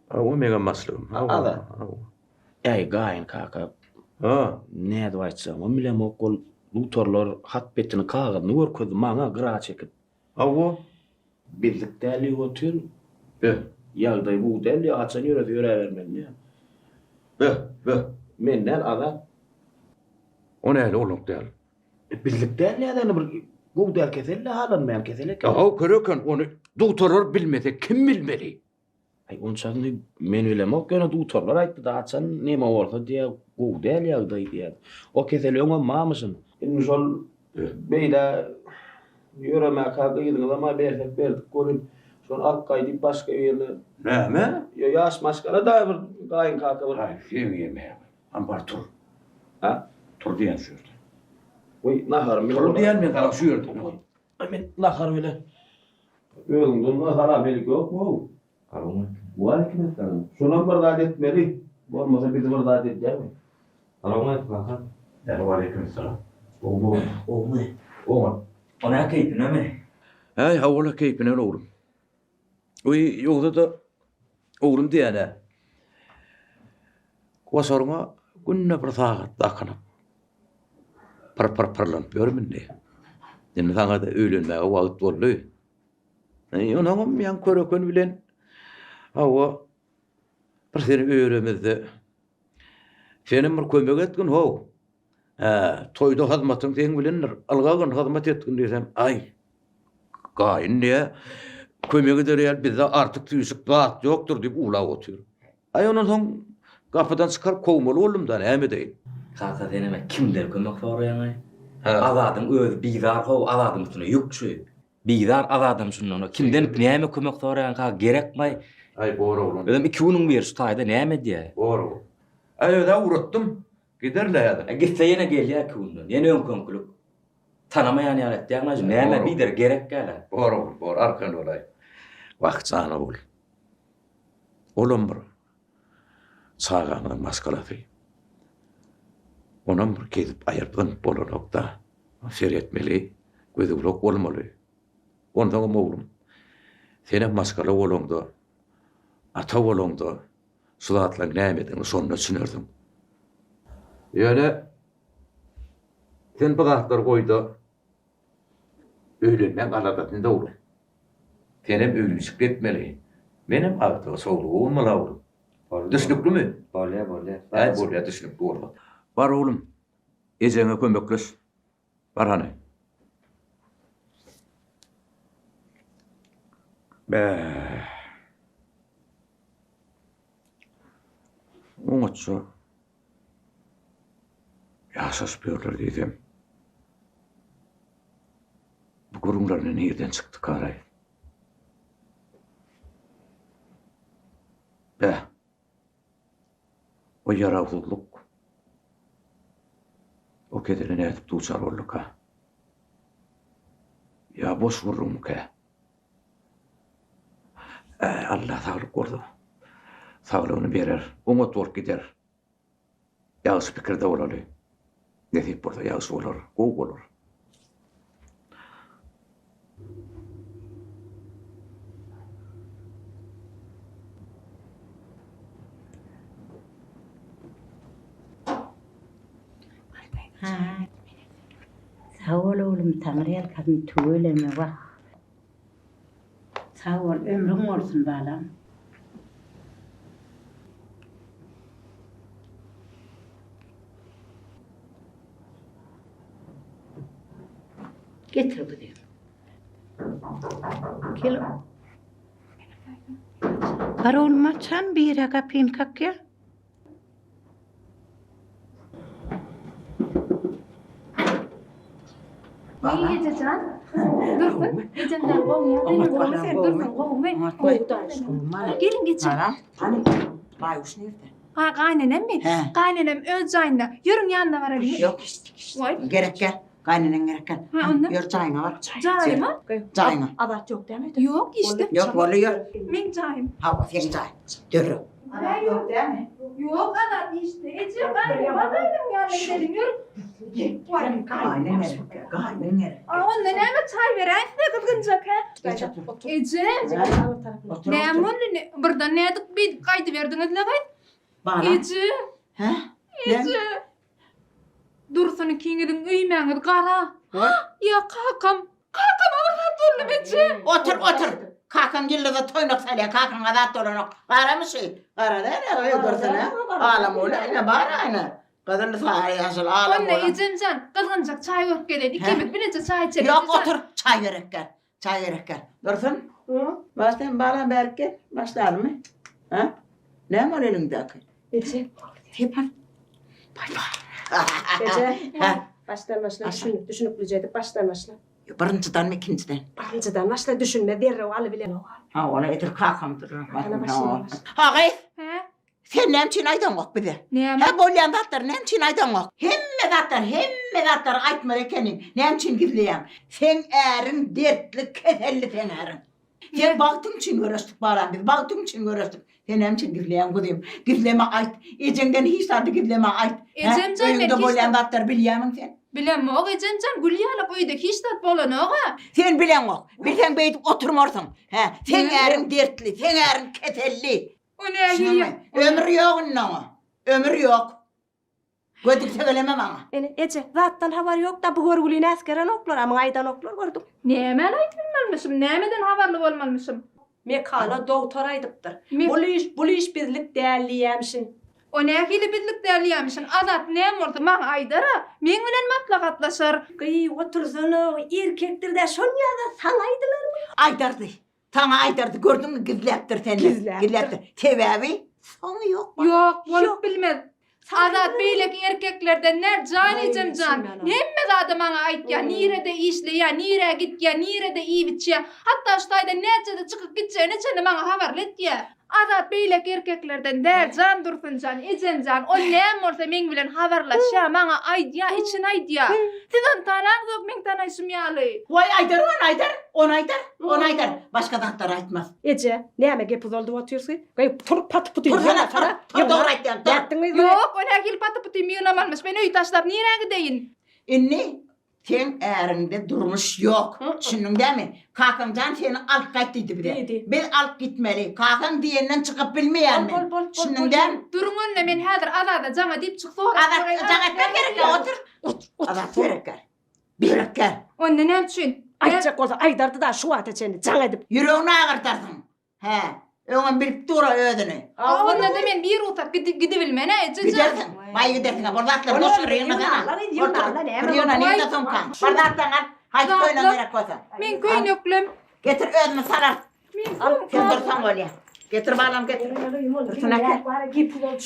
Speaker 1: Hawa, meňem başlygym. Hawa.
Speaker 3: Azat.
Speaker 1: Hawa.
Speaker 3: Äý, gaýyn kaka.
Speaker 1: Ha.
Speaker 3: Nädip aýtjagymam bilemok, ol dutarlar hat betini, kagyzyny görkezdi maňa gyra çekip.
Speaker 1: Hawa.
Speaker 3: Bizlik däl diýip otyr.
Speaker 1: Beh.
Speaker 3: Ýagdaý gowy däl diýýär, haçan ýörese ýöräbermeli diýýär.
Speaker 1: Beh, beh.
Speaker 3: Men däl, Azat.
Speaker 1: O nähili oglak däl?
Speaker 3: Bizlik däl ýa-da bir gowy däl kesel-de halanmaýan kesel eken.
Speaker 1: Haw kör eken ony dugtorlar bilmese kim bilmeli.
Speaker 3: Aý onçasyny men bilemok ýöne dugtorlar aýtdy-da haçan neme bolsa diýýär gowy däl ýagdaý diýýär. O kesel öňem barmyşyn. Indi şol beýle ýöremäkä gyzyňyzam-a bersek berdik welin şony alyp gaýdyp başga birine.
Speaker 1: Näme?
Speaker 3: Ýa ýaş maşgala-da bir gaýyn kaka bir.
Speaker 1: Aý seň ýemäňi. Hany bar tur.
Speaker 3: Ha?
Speaker 1: Tur diýen şu ýerde.
Speaker 3: Goý, naharym
Speaker 1: Tur diýen men saňa şu ýerde.
Speaker 3: Aý men nahar bilen. Özüňden bir salam-helik ýokmy-ow?
Speaker 2: Salowmaleýkim.
Speaker 3: Waleýkim essalam. Şonam bir zat etmeli. Bolmasa bizi bir zat edýärmi?
Speaker 2: Salowmaleýkim kaka.
Speaker 1: Waleýkim essalam.
Speaker 2: Gowumy?
Speaker 15: Gowumy?
Speaker 1: Oňat.
Speaker 15: O nä keýpinemi?
Speaker 1: Äý, hawa-la keýpine oglum. Oý, ýogsa-da oglum diýýän-ä. Goşaryňa günde bir sagat dakynyp, pyr-pyr-pyrlanyp ýörüm indi. Indi saňa-da öýlenmäge wagt boldy. Eý, onuňam ýaňy köreken bilen hawa, bir seni öýeremizde senem bir kömek etgin how. Hä, toýda hyzmatyň seň bilendir, ylgagyn hyzmat etgin diýsem, aý, gaýyn diýýä, kömek eder ýaly bizde artyk-süýşük zat ýokdur diýip uwlap otyr. Aý, ondan soň gapydan çykaryp kowmaly boldum-da, näme edeýin.
Speaker 15: Kaka senem-ä kimden kömek soraýaň-aý?
Speaker 1: Hä.
Speaker 15: Azadyň özi bizar how, Azadyň üstüne ýük şu. Bizar Azadam şundan. Kimden näme kömek soraýaň kaka, gerekmi-aý?
Speaker 1: Aý, bor oglan.
Speaker 15: Özem iki günüň biri şu taýda näme edýä?
Speaker 1: Bor oglan. Aý, öz-ä ugratdym. Gider-le häzir.
Speaker 15: E, gitse ýene gelýär iki günden. Ýene öňki-öňkülik. Tanamaýan ýaly etýäň ajy. Näme bider gerek gäle.
Speaker 1: Bor ogul, bor, arkaýyn bolaý. Wah, jan ogul. Olam bir çagaňyzyň maşgalasy. Onam bir gezip aýryp zyňyp bolanok-da. Seretmeli, gözi-gulak bolmaly. Onsoňam oglum, senem maşgala bolaňda, ata bolaňda, Şu zatlaryň nämedigini şonda düşünersiň. Ýöne sen bu zatlary goý-da, öýlenmäň aladasyny dogry. Senem öýlenişikli etmeli. Menem agtyga çowlugy bolmaly oglum. Düşnüklimi?
Speaker 2: Bolýar, bolýar.
Speaker 1: Äý, bolýar, düşnükli bolsa. Bar oglum, ejeňe kömekleş. Bar hany. Bäh. Oňatja ýaşaşyp ýörler diýsem. Bu gürrüňler nirden çykdykaraý? Bäh. O ýarawsyzlyk o kesele nädip duçar bolduka? Ýa boş gürrüňmikä? Äý, Alla saglyk bolsa, saglygyny berer, oňat bolup gider.
Speaker 3: Ýagşy pikirde bolaly. Nesip bolsa ýagşy bolar, gowy bolar.
Speaker 6: Sag bol oglum taňryýalkasyn tüweleme wah. Sag bol ömrüň bolsun balam. Getir guzym. Gel. Bar oglum açan bire gapyny kakýa.
Speaker 5: Eý ejejan. Dursun. Ejemden gowy ýa. Gowy sen dursun gowumy? Gowy. Geliň geçiň.
Speaker 13: Hany Baýguş nirde?
Speaker 5: Ha gaýnenemmi? Gaýnenem öz jaýynda. Ýörüň ýanyna baralyň.
Speaker 13: Ýok. Gerek gel. Gaýneneň gerek gel.
Speaker 5: Ha onda?
Speaker 13: Ýör jaýyňa bar.
Speaker 5: Jaýyma?
Speaker 13: Jaýyňa.
Speaker 9: Azat ýok dämi öýde?
Speaker 5: Ýok işde.
Speaker 13: Ýok boldy ýör.
Speaker 5: Meň jaýym.
Speaker 13: Hawa seň jaýyň. Dörre.
Speaker 5: Azat ýok dämi? Ýok Azat işde. Eje gaýnenem gaýneneň ýanyna gideliň ýör.
Speaker 13: Gaýneň gerek gel. Gaýneň gerek.
Speaker 5: A onda näme çaý beräýin size gyzgynjak hä? Eje. Näme boldy? Birden nädip beýdip gaýdyberdiňiz-le gyz?
Speaker 13: Bala.
Speaker 5: Eje.
Speaker 13: Hä?
Speaker 5: Eje. Dursun ikiňiziň öýmäňiz gara. Ýa kakam. Kakama bir zat boldy eje.
Speaker 13: Otur, otur. Kakaň ýyldyza toýnak salýar, kakaňa zat bolanok. Garamy şi? Gara däl, eý Dursun, hä? Alam ola, ine bar aýna. Gyzyl, sary, ýaşyl, alam
Speaker 5: Onda
Speaker 13: ola.
Speaker 5: ejemjan, gyzgynjak çaý görüp geleýin. Ikimiz bileje çaý içelim.
Speaker 13: Ýok, otur, çaý gerek däl. Çaý gerek däl. Dursun. Bar sen balam bärik gel. Başlalymy? Hä? Näme ol eliňdäki?
Speaker 9: Eje.
Speaker 13: Sep al. Baý baý.
Speaker 9: Eje.
Speaker 13: Hä?
Speaker 9: Başdan başla düşünip, düşüniklije edip başdan başla.
Speaker 13: Birinjidenmi, ikinjiden?
Speaker 9: Birinjiden başla düşünmez derrew alybilenok.
Speaker 13: Ha, ony edil kakamdyr.
Speaker 9: Ana başyndan başla.
Speaker 13: Ha, gyz.
Speaker 5: Hä?
Speaker 13: Sen näme üçin aýdaňok bize?
Speaker 5: Näme?
Speaker 13: Hä, bolýan zatlary näme üçin aýdaňok? Hemme zatlary, hemme zatlary aýtmaly ekeniň. Näme üçin gizleýäň? Seň äriň dertli, keselli seň äriň. Seň bagtyň üçin göreşdik balam biz, bagtyň üçin göreşdik. Sen näme üçin gizleýäň guzym? Gizleme aýt. Ejeňden hiç zady gizleme aýt. Hä?
Speaker 5: Ejemjan men
Speaker 13: Öýüňde
Speaker 5: hiç
Speaker 13: bolýan
Speaker 5: zat
Speaker 13: zatlary bilýämiň sen?
Speaker 5: Bilemok ejemjan, gül ýalak öýde hiç zat bolanok-a.
Speaker 13: Sen bileňok. Bilseň beýdip oturmarsyň. Hä? Seň äriň dertli, seň äriň keselli.
Speaker 5: O nähili?
Speaker 13: Ömür ýok indi oňa. Ömür ýok. Gödük söyleme maňa.
Speaker 9: Ene, eje, zatdan habary ýok-da, bu görgülini äsgerenoklar, a muňa aýdanoklar gördüň.
Speaker 5: Nämäni aýdyp bilmelmişim, nämeden habarly bolmalmyşym?
Speaker 9: Mekana dogtor aýdypdyr. Bul iş, bul iş bizlik däl diýýämişin.
Speaker 5: O nähili bizlik däl diýýämişin? Azat näme bolsa maňa aýdar-a, meň bilen maslahatlaşar.
Speaker 9: Gyý, otursana, erkekdir-dä, şonýa-da saňa aýdylarmy?
Speaker 13: Aýdardy. Saňa aýdardy gördüňmi gizläpdir senden.
Speaker 9: Gizläpdir.
Speaker 13: Gizläpdir. Sebäbi soňy ýok.
Speaker 5: Ýok, bolup bilmez. Azat beýleki erkeklerden nä jan ejem jan. Hemme zady maňa aýtýa, nirede işleýä, nirä gitýä, nirede iýip içýä. Hatda şu taýdan näçede çykyp gitjegine çenli maňa habarly etýä. Azat beýleki erkeklerden däl jan Dursunjan, ejemjan, ol näme bolsa meň bilen habarlaşýa, maňa aýdýa, içini aýdýa. Siz ony tanaňzok meň tanaýşym ýaly.
Speaker 13: Waý aýdar ony aýdar, ony aýdar, ony aýdar, başga zatlary aýtmaz.
Speaker 9: Eje, näme gep uzaldyp otyrsyň? Gyý, tur paty-puty
Speaker 13: Tursana, tur, tur dogry aýtýan, tur.
Speaker 9: Nätdiň gyz?
Speaker 5: Ýok, o nähili paty-putymy ýygnamalymyş, men öýi taşlap nirä gideýin?
Speaker 13: Indi Seň äriňde durmuş ýok. Düşündiň dämi? Kakaň jan seni alyp gaýt diýdi bize.
Speaker 9: Diýdi.
Speaker 13: Biz alyp gitmeli. Kakaň diýenden çykyp bilmeýän men.
Speaker 9: Bol, bol, bol,
Speaker 13: Düşündiň
Speaker 9: bol.
Speaker 13: dämi?
Speaker 5: Duruň onda men häzir Azada jaňa diýip çyk sorap
Speaker 13: Azat
Speaker 5: göräýin.
Speaker 13: jaň etmek gerek ýok otur. Azat berekär. Berekär.
Speaker 5: Onda näme üçin?
Speaker 9: Aýtjak bolsa aýdardy-da şu wagta çenli jaň edip.
Speaker 13: Ýüregini agyrdarsyň. Hä, öňem bilip dur-a özüni.
Speaker 5: A onda-da men bir rugsat gidibilmen-ä, eje jan.
Speaker 13: Gidersiň, baý gidersiň-ä, bol zatlary boş bir ýygnasana. Bol tur, bir ýygna, nirde sumkaň? Bir zatlaryňy al, haýsy köýnegiň gerek bolsa.
Speaker 5: Meň köýneklem.
Speaker 13: Getir, özümi salarys.
Speaker 5: Meň sumkam.
Speaker 13: Sen dursaň bolýa. Getir balam, getir. Dursun eke.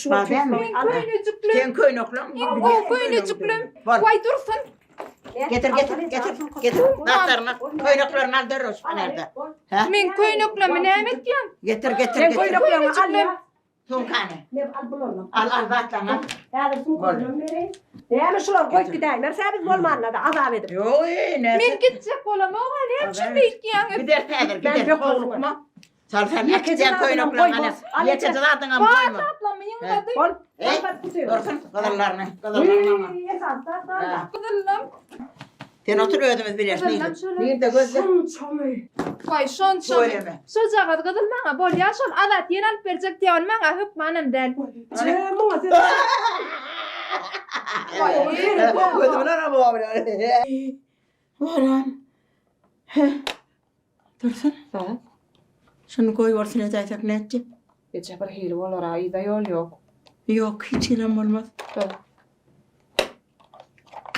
Speaker 13: Bar dälmi?
Speaker 5: Meň köýnejiklem.
Speaker 13: Seň köýnekleň.
Speaker 5: Iň gowy köýnejiklem. Waý, Dursun.
Speaker 13: Getir, getir, getir, getir. Zatlaryňy, köýneklerini al derrew şu panerde. Hä?
Speaker 5: Men köýneklemi näme etýän?
Speaker 13: Getir, getir,
Speaker 9: Sen
Speaker 13: getir.
Speaker 9: köýneklerini al ýa.
Speaker 13: Sumkany.
Speaker 9: Men al bularyny.
Speaker 13: Al, al zatlaryňy al.
Speaker 9: Häzir sumkasyny bereýin. Näme şulary goýup gidäýmeris-ä biz bolmanda-da azap edip.
Speaker 13: Ýok, eý, näçe.
Speaker 5: Men gitjek bolamok-a, näme üçin beýtýäňiz?
Speaker 13: Gider häzir, gider. Howlukma. Sal sen
Speaker 9: Ýekeje
Speaker 13: äkitýän
Speaker 9: zadyňam
Speaker 13: köýnekleň hany.
Speaker 9: goýmaz. Al eje.
Speaker 13: Ýekeje zadyňam
Speaker 5: Bar
Speaker 13: goýma.
Speaker 5: zatlamy ýygnady.
Speaker 9: Bol.
Speaker 13: Eý, dursun gyzyllaryny, gyzyllaryny aňa.
Speaker 9: Esasy zat bar-da.
Speaker 5: Gyzyllam.
Speaker 13: Sen otur özümiz bileris
Speaker 5: Gyzyllam
Speaker 13: nirde.
Speaker 5: şöyle.
Speaker 13: Nirde gözle.
Speaker 9: Şunçamy?
Speaker 5: Waý şonçamy.
Speaker 13: Tüweleme.
Speaker 5: Şojagaz gyzyl maňa bolýar şol Azat ýene alyp berjek diýýär ol maňa hökmanam däl.
Speaker 9: Eje, muňa sen.
Speaker 5: Waý.
Speaker 13: Gözümin aram Baram. He. Dursun.
Speaker 9: Ha?
Speaker 13: Şuny goýbolsun edäýsek nätjek?
Speaker 9: Eje bir hili bolar-a, yza ýol ýok.
Speaker 13: Ýok, hiç hilem bolmaz.
Speaker 9: Dur.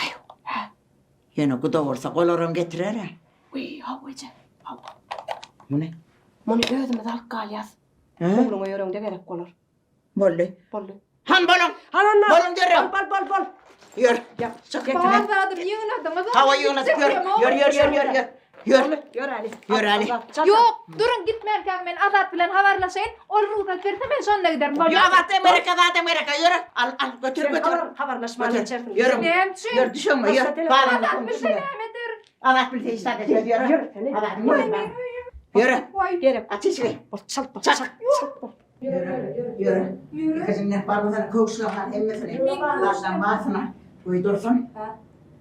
Speaker 13: Aý. Ýöne guda bolsa olaram getirer-ä.
Speaker 9: Wiý, hawa eje, hawa.
Speaker 13: Muny?
Speaker 9: Muny özümiz alyp galýas. Ogluňa ýöreňde gerek bolar.
Speaker 13: Boldy.
Speaker 9: Boldy.
Speaker 13: Han boluň.
Speaker 9: Han onda.
Speaker 13: Boluň derrew.
Speaker 9: Bol, bol, bol.
Speaker 13: Ýör. Çyk.
Speaker 5: Bar zadymy ýygnadyňyz.
Speaker 13: Hawa ýygnadyk ýör. Ýör, ýör, ýör, ýör, ýör. Ýör.
Speaker 9: Ýör Äli.
Speaker 13: Ýör Äli.
Speaker 5: Ýok, duruň gitmänkäň men Azat bilen habarlaşaýyn. Ol rugsat berse men şonda giderin.
Speaker 13: Ýok, Azat gerek, Azat gerek. Ýör. Al, al, götür, götür.
Speaker 9: Habarlaşman geçersiň.
Speaker 13: Ýörüň.
Speaker 5: Näme üçin?
Speaker 13: Ýör, düşeňme, ýör.
Speaker 5: Azat bilse näme eder?
Speaker 13: Azat bilse hiç zat etmez, ýör. Azat bilse. Ýör.
Speaker 9: Gerek.
Speaker 13: Aç işigi.
Speaker 9: Bol, çalt bol.
Speaker 13: Çak.
Speaker 9: Çalt bol.
Speaker 13: Ýöre, ýöre. Ikijiňden barmasyna, köwüşlerini hemmesini. Başdan barsyna. Goý dursun.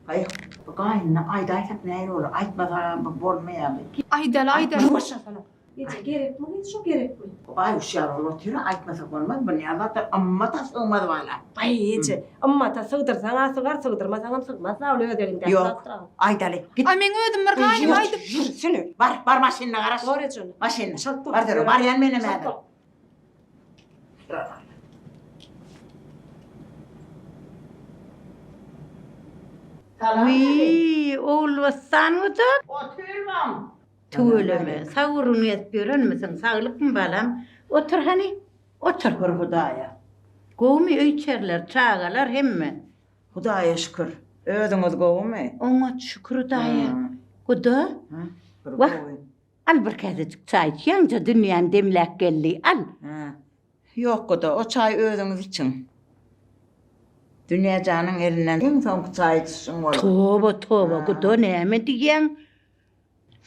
Speaker 13: Haý, bu gaýnyna aýdaýsak nähili bolar? Aýtmasagam bu bolmaýar.
Speaker 5: Aýdaly, aýdaly.
Speaker 9: Ýuwaş-a sana. Eje, gerekmi gyz şo, gerekmi?
Speaker 13: Bu baýguş ýaly bolup otyr-a, aýtmasak bolmaz. Bu näme zatdyr? Ymmata sygmaz bala.
Speaker 9: Aý, eje, ymmata sygdyrsaň-a sygar, sygdyrmasaňam sygmaz-da, ol öz elindäki
Speaker 13: Ýok,
Speaker 9: zatdyr-a.
Speaker 13: aýdaly. Git.
Speaker 5: Aý, meň özüm bir gaýnyma aýdyp.
Speaker 9: Ýürsene.
Speaker 13: Bar, bar maşynyna garaş.
Speaker 9: Bor eje onda.
Speaker 13: Maşynyna.
Speaker 9: Çalt bol.
Speaker 13: Bar derrew, barýan menem häzir.
Speaker 6: Wiý, Ogulbossan guda.
Speaker 13: Otyrmam.
Speaker 6: Tüweleme, sag gürrüň edip ýörenmisiň, saglykmy balam? Otur hany, otur.
Speaker 13: Şükür Hudaýa.
Speaker 6: Gowumy öý-içeriler, çagalar hemme?
Speaker 13: Hudaýa şükür. Özüňiz gowumy?
Speaker 6: Oňat şükür Hudaýa. Guda, wah, Al bir käsejik çaý iç, ýaňja dünýäni demläp geldi, al!
Speaker 13: Ýok guda, o çaýy özüňiz içiň. Dünýä janyň elinden iň soňky çaý içişiň bolar.
Speaker 6: Toba, toba, guda, näme diýýäň?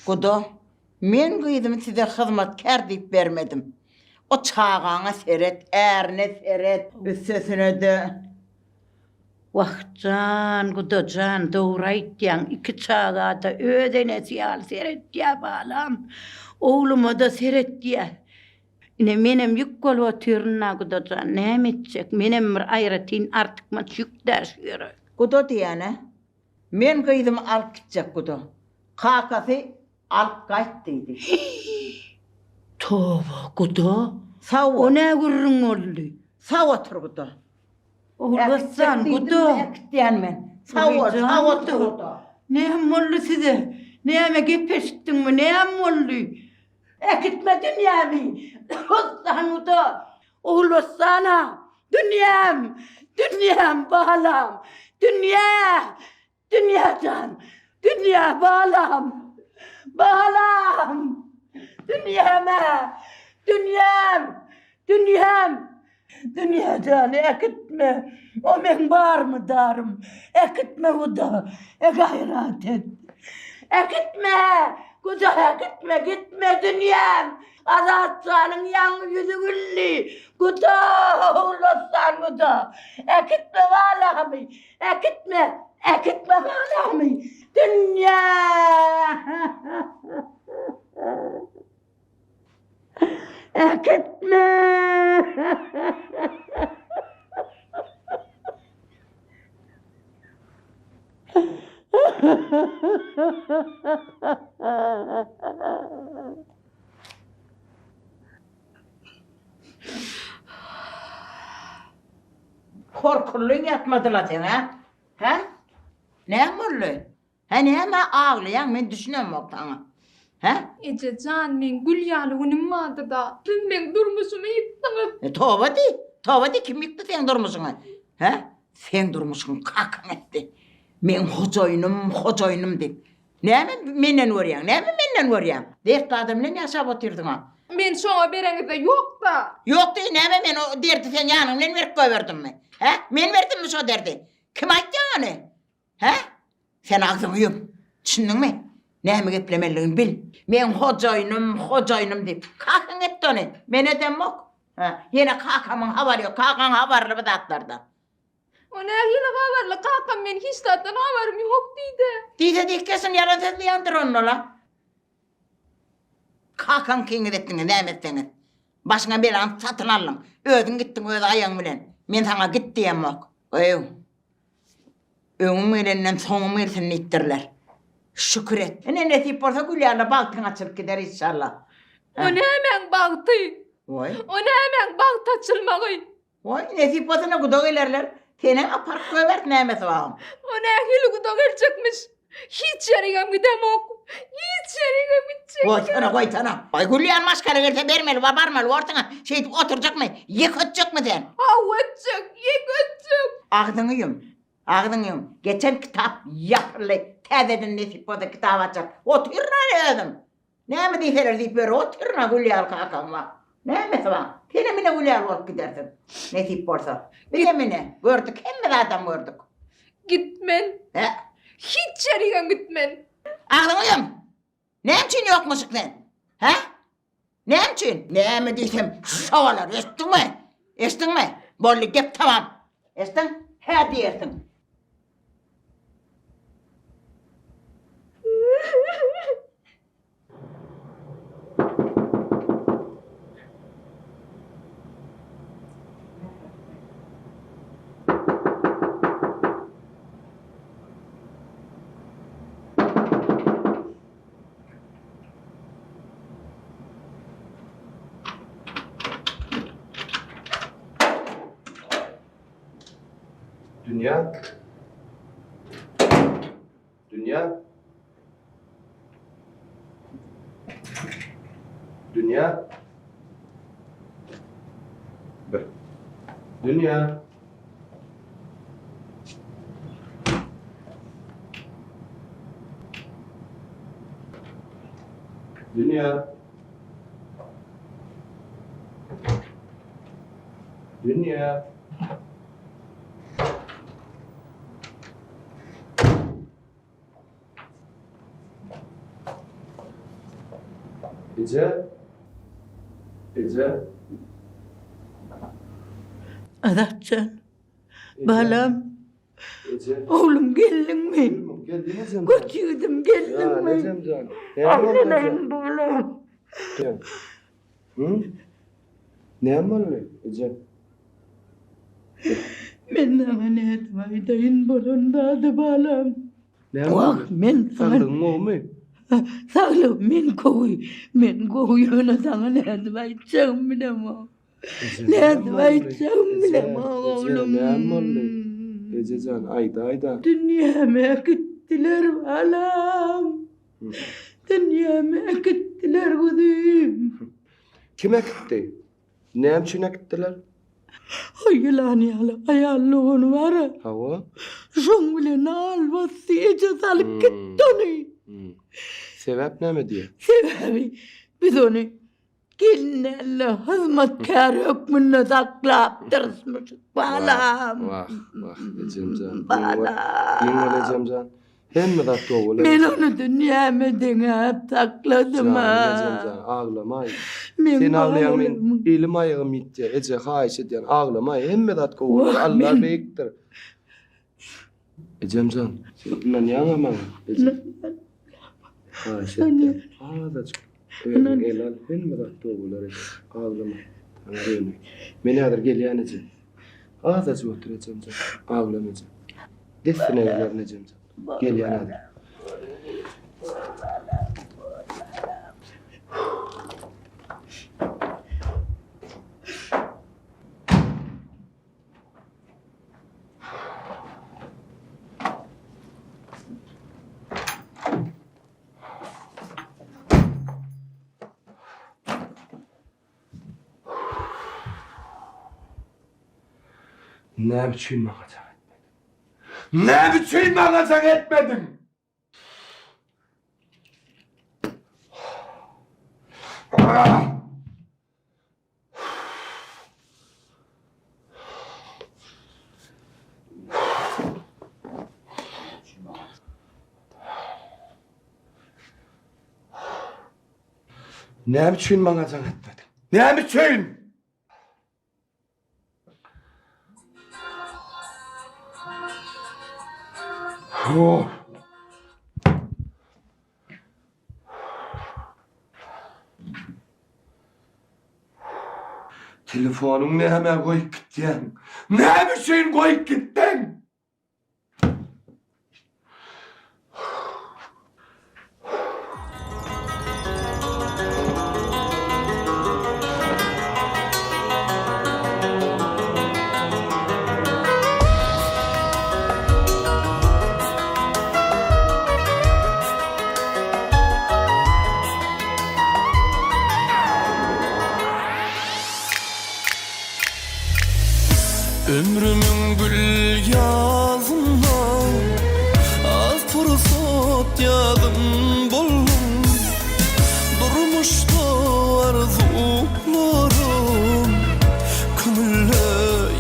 Speaker 13: Guda, men gyzymy size hyzmatkär diýip bermedim. O çagaňa seret, ärine seret, üstesine-de.
Speaker 6: Wah, jan, guda jan, dogry aýtýaň, iki çaga-da öz enesi ýaly seretýär, balam. Ogluma-da seretýär. Ine, menem ýük bolup otyryn-a, guda jan, näme etjek, menem bir aýratyn artykmaç ýük-dä şu ýere.
Speaker 13: Guda diýýän-ä. Men gyzymy alyp gitjek, guda. Kakasy alyp gaýt diýdi.
Speaker 6: Hiý! Toba, guda.
Speaker 13: Sag bol.
Speaker 6: O nä gürrüň boldy?
Speaker 13: Sag otur, guda.
Speaker 6: Ogulbossan, guda.
Speaker 13: Äkitýän men. Sag bol, sag otur guda.
Speaker 6: Näme boldy size? Näme gep eşitdiňmi? Näme boldy? Äkitme dünýämi! Bossan guda! Ogulbossan-a! Dünýäm! Dünýäm, balam! Dünýä! Dünýä jan! Dünýä balam! Balam! Dünýäm-ä! Dünýäm! Dünýäm! Dünýä jan, äkitme! O meň barmy-darym! Äkitme guda! E gaýrat et! Äkitme! Guda äkitme! Gitme dünýäm! Azat janyň ýaňy ýüzi güldi. Guda! Ogulbossan guda! Äkitme balamy! Äkitme! Äkitme balamy! Dünýä! Äkitme!
Speaker 13: Horkullyň ýatmadyla seň hä? Hä? Näme boldy? Hä näme aglaýaň men düşünemok saňa. Hä?
Speaker 5: Eje jan meň gül ýaly günüm bardyda. Siz meň durmuşymy ýykdyňyz.
Speaker 13: E, toba diý. Toba diý kim ýykdy seň durmuşyňy? Hä? Seň durmuşyňy kakaň etdi. Meň hojaýynym, hojaýynym diýip. Näme menden görýäň? Näme menden görýäň? Dertli adam bilen ýaşap otyrdyň-a.
Speaker 5: Men şoňa bereňizde ýok-da.
Speaker 13: Ýok diý, näme men o derdi seň ýanyň bilen berip goýberdimmi? Hä? Men berdimmi şo derdi? Kim aýtýaň ony? Hä? Sen agzyňy ýum. Düşündiňmi? Näme geplemelidigini bil. Meň hojaýynym, hojaýynym diýip. Kakaň. Kakaň etdi ony. Men edemok. Hä, ýene kakamyň habary ýok. Kakaň habarly bu zatlardan.
Speaker 5: O nähili habarly kakam men hiç zatdan habarym ýok diýdi.
Speaker 13: Diýse diýkesin ýalan sözleýändir onda-la. Kakaň kiňiz etdiňiz näme etseňiz. Başyňa belany satyn aldyň. Özüň gitdiň öz aýagyň bilen. Men saňa git diýemok. Öý. Öňüm gelenden soňum gelsin diýipdirler. Şükür et. Ine nesip bolsa gül ýaly bagtyň açylyp gider inşallah.
Speaker 5: O nämäň bagty?
Speaker 13: Oý.
Speaker 5: O nämäň bagt açylmagy?
Speaker 13: Oý, nesip bolsa ine guda gelerler. Senem aparyp goýberis nämesi bagym.
Speaker 5: O nähili guda geljekmiş? Hiç ýerigem gidemok. Hiç ýerigem gitjek.
Speaker 13: Goýsana, goýsana. Oý, gül ýaly maşgala gelse bermeli, barmaly borsuň-a. Şeýdip oturjakmy? Ýek ötjekmi sen?
Speaker 5: Hawa ötjek, ýek ötjek.
Speaker 13: Agzyňy ýum. Agzyňy ýum. Geçen kitap ýapyldy. Täzeden nesip bolsa kitap açar. Otyryn-a özüm. Näme diýseler diýip ýör, otyryn-a gül ýaly kakaň bar. Nämesi bar? Senem ine gül ýaly bolup gidersiň. Nesip bolsa. Bizem ine, gördük, hemme zadam gördük.
Speaker 5: Gitmen.
Speaker 13: Hä?
Speaker 5: Hiç ýerigem gitmen.
Speaker 13: Agzyňy ýum! Näme üçin ýokmuşyk sen? Hä? Näme üçin? Näme diýsem, şo bolar, eşitdiňmi? Eşitdiňmi? Boldy, gep tamam. Eşitdiň? Hä diýersiň.
Speaker 8: Dünýä. Dünýä. Dünýä. Bir. Dünýä. Dünýä. Dünýä. Eje. Eje.
Speaker 14: Azatjan. Balam. Oglum geldiňmi?
Speaker 8: Geldim ejem.
Speaker 14: Göç ýigidim geldiňmi?
Speaker 8: Ejem jan.
Speaker 14: Aglamayyn balam.
Speaker 8: Hı? Näme boldy eje?
Speaker 14: Men saňa nädip aýdaýyn bolan zady balam.
Speaker 8: Näme boldy?
Speaker 14: Men saňa
Speaker 8: Saglygyň gowumy?
Speaker 14: Saglygym men gowy. Men gowy ýöne saňa nädip aýtjagymy bilemok. Nädip aýtjagymy bilemok oglum.
Speaker 8: Näme boldy? Eje jan, aýdaý-da.
Speaker 14: Dünýäme äkitdiler balam. Dünýäme äkitdiler guzym.
Speaker 8: Kim äkitdi? Näme üçin äkitdiler?
Speaker 14: O ýylan ýaly aýal dogany bar-a.
Speaker 8: Hawa.
Speaker 14: Şoň bilen albasdy eje salyp gitdi ony.
Speaker 8: Sebäp näme diýýär?
Speaker 14: Sebäbi biz ony Gelin däl-de, hyzmatkär hökmünde saklapdyrysmyşyk, balam.
Speaker 8: Wah, wah, ejem jan.
Speaker 14: Balam.
Speaker 8: Giň bol, ejem jan. Hemme zat gowy bolar.
Speaker 14: Men ony dünýäme deňäp sakladym-a.
Speaker 8: Janym ejem jan, aglamaý. Sen aglaýaň, men elim aýagym ýitýär. Eje, haýyş edýän, aglamaý. Hemme zat gowy bolar. Alla beýikdir. Ejem jan, sen ynanýaňa maňa, eje? Haýyş etýän, azajyk özüňi ele al, hemme zat gowy bolar eje, aglama, saňa döneýin. Men häzir gelýän eje. Azajyk otur ejem jan, aglama eje. Dessine gelerin ejem jan. Gelýän häzir. Näme üçin maňa jaň etmediň? Näme üçin maňa jaň etmediň? Ah! Näme üçin maňa jaň etmediň?
Speaker 16: Näme üçin? Oh. Telefonyň nämä goýup gitýäň? Näme üçin goýup gitdiň?
Speaker 12: Ömrümiň gül ýazynda Az pursat ýadym bolduň Durmuşda arzuwlarym Köňülle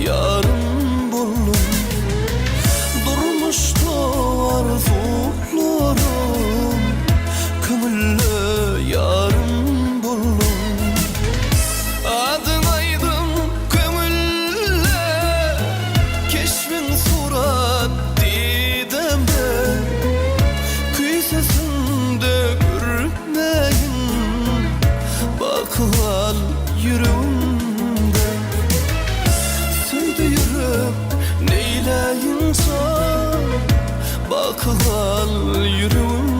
Speaker 12: ýarym bolduň Durmuşda arzuwlarym Köňülle ýarym bolduň Adyň aýdyň köňülle, Keşbiň surat didemde. Küýsesem-de görmeýin, Baky gal ýüregimde. Söýdi ýürek neýläýin jan, Baky gal ýüregimde.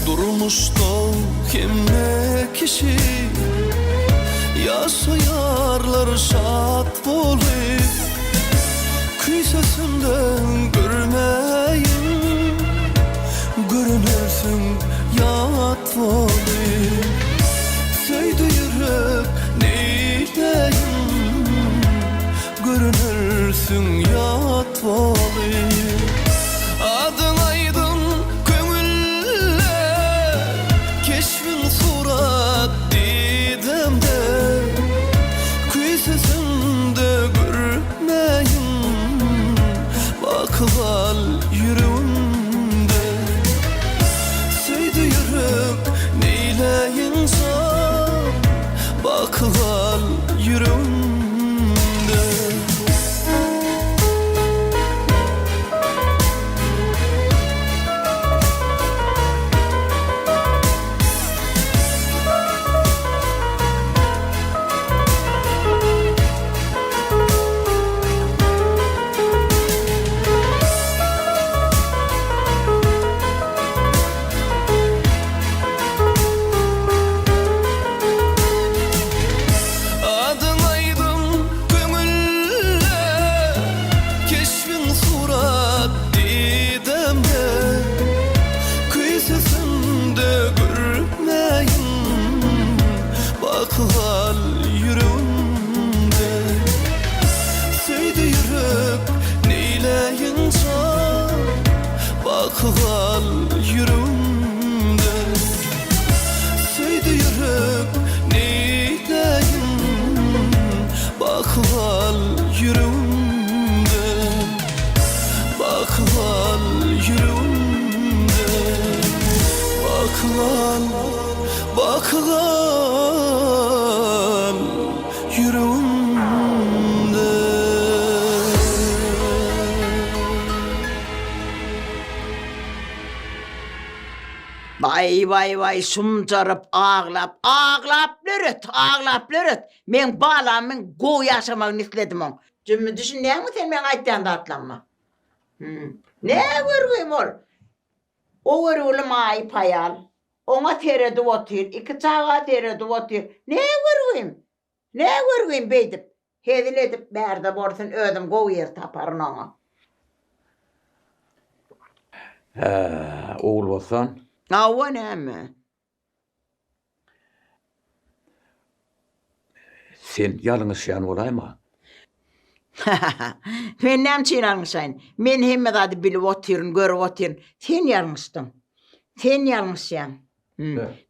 Speaker 12: Durmuşda hemme kişi Ýaşaýarlar şat bolup Küýsesemde görmäýin Görünersiň ýat bolup Söýdi ýürek neýläýin Görünersiň ýat bolup Adyň aýdyň köňülle Keşbiň surat didemde Küýsesemde görmäýin Baky gal ýüregimde Söýdi ýürek neýläýin jan Baky gal ýüregimde. Adyň aýdyň köňülle, Keşbiň surat didemde, Küýsesem-de görmäýin, Baky gal ýüregimde. Söýdi ýürek, neýläýin jan, Baky gal ýüregimde. Söýdi ýürek, neýläýin, Baky gal ýüregimde, Baky gal ýüregimde, Baky gal, baky gal ýüregimde.
Speaker 13: Waý waý waý şumjaryp aglap aglap leret aglap leret meň balamyň gowy ýaşamagyny isledim oň. Jümmi düşünýäňmi sen meň aýtýan zatlamma? Hüm. Nä görgim ol? O görgüli maýyp aýal. Oňa seredip otyr, iki çaga seredip otyr. Nä görgim? Nä görgim beýdip? Hezil edip bärde bolsun özüm gowy ýer taparyn oňa.
Speaker 2: Hä, Ogulbossan?
Speaker 13: Hawa näme?
Speaker 2: Sen ýalňyşýan bolaýma?
Speaker 13: Men näme üçin ýalňyşaýyn? Men hemme zady bilip otyryn, görüp otyryn. Sen ýalňyşdyň. Sen ýalňyşýaň.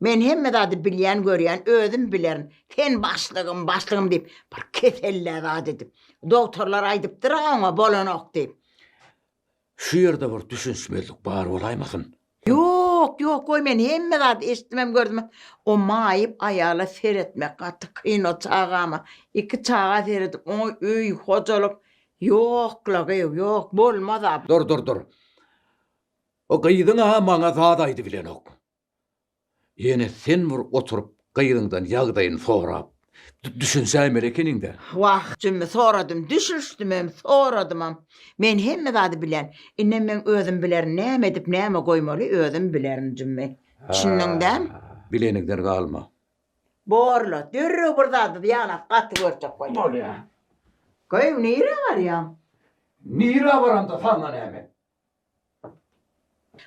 Speaker 13: Men hemme zady bilýän, görýän, özüm bilerin. Sen başlygym, başlygym diýip, bir kesellä zat edip. Dogtorlar aýdypdyr-a oňa bolanok diýip.
Speaker 16: Şu ýerde bir düşünişmezlik bar bolaýmasyn?
Speaker 13: Ýok, ýok, goý men hemme zady eşitdimem, gördümem. O maýyp aýala seretmek gaty kyn, o çagama. Iki çaga seredip, oňa öý, hojalyk, ýok-la gyýw, ýok, bolmaz-a.
Speaker 16: Dur, dur, dur. O gyzyň-a maňa zat aýdybilenok. Ýene sen bir oturyp gyzyňdan ýagdaýyny sorap, düşünsäýmeli ekeniň-dä.
Speaker 13: Wah, Jümmi, soradym, düşünişdimem, soradymam. Men hemme zady bilýän. Indem meň özüm bilerin, näme edip, näme goýmaly, özüm bilerin, Jümmi. Düşündiň-dä?
Speaker 16: Bileniňden galma.
Speaker 13: Borla, derrew bir zady ýanap gaty görjek bolýar.
Speaker 16: Bolýar.
Speaker 13: Goý, nirä barýaň?
Speaker 16: Nirä baramda saňa näme?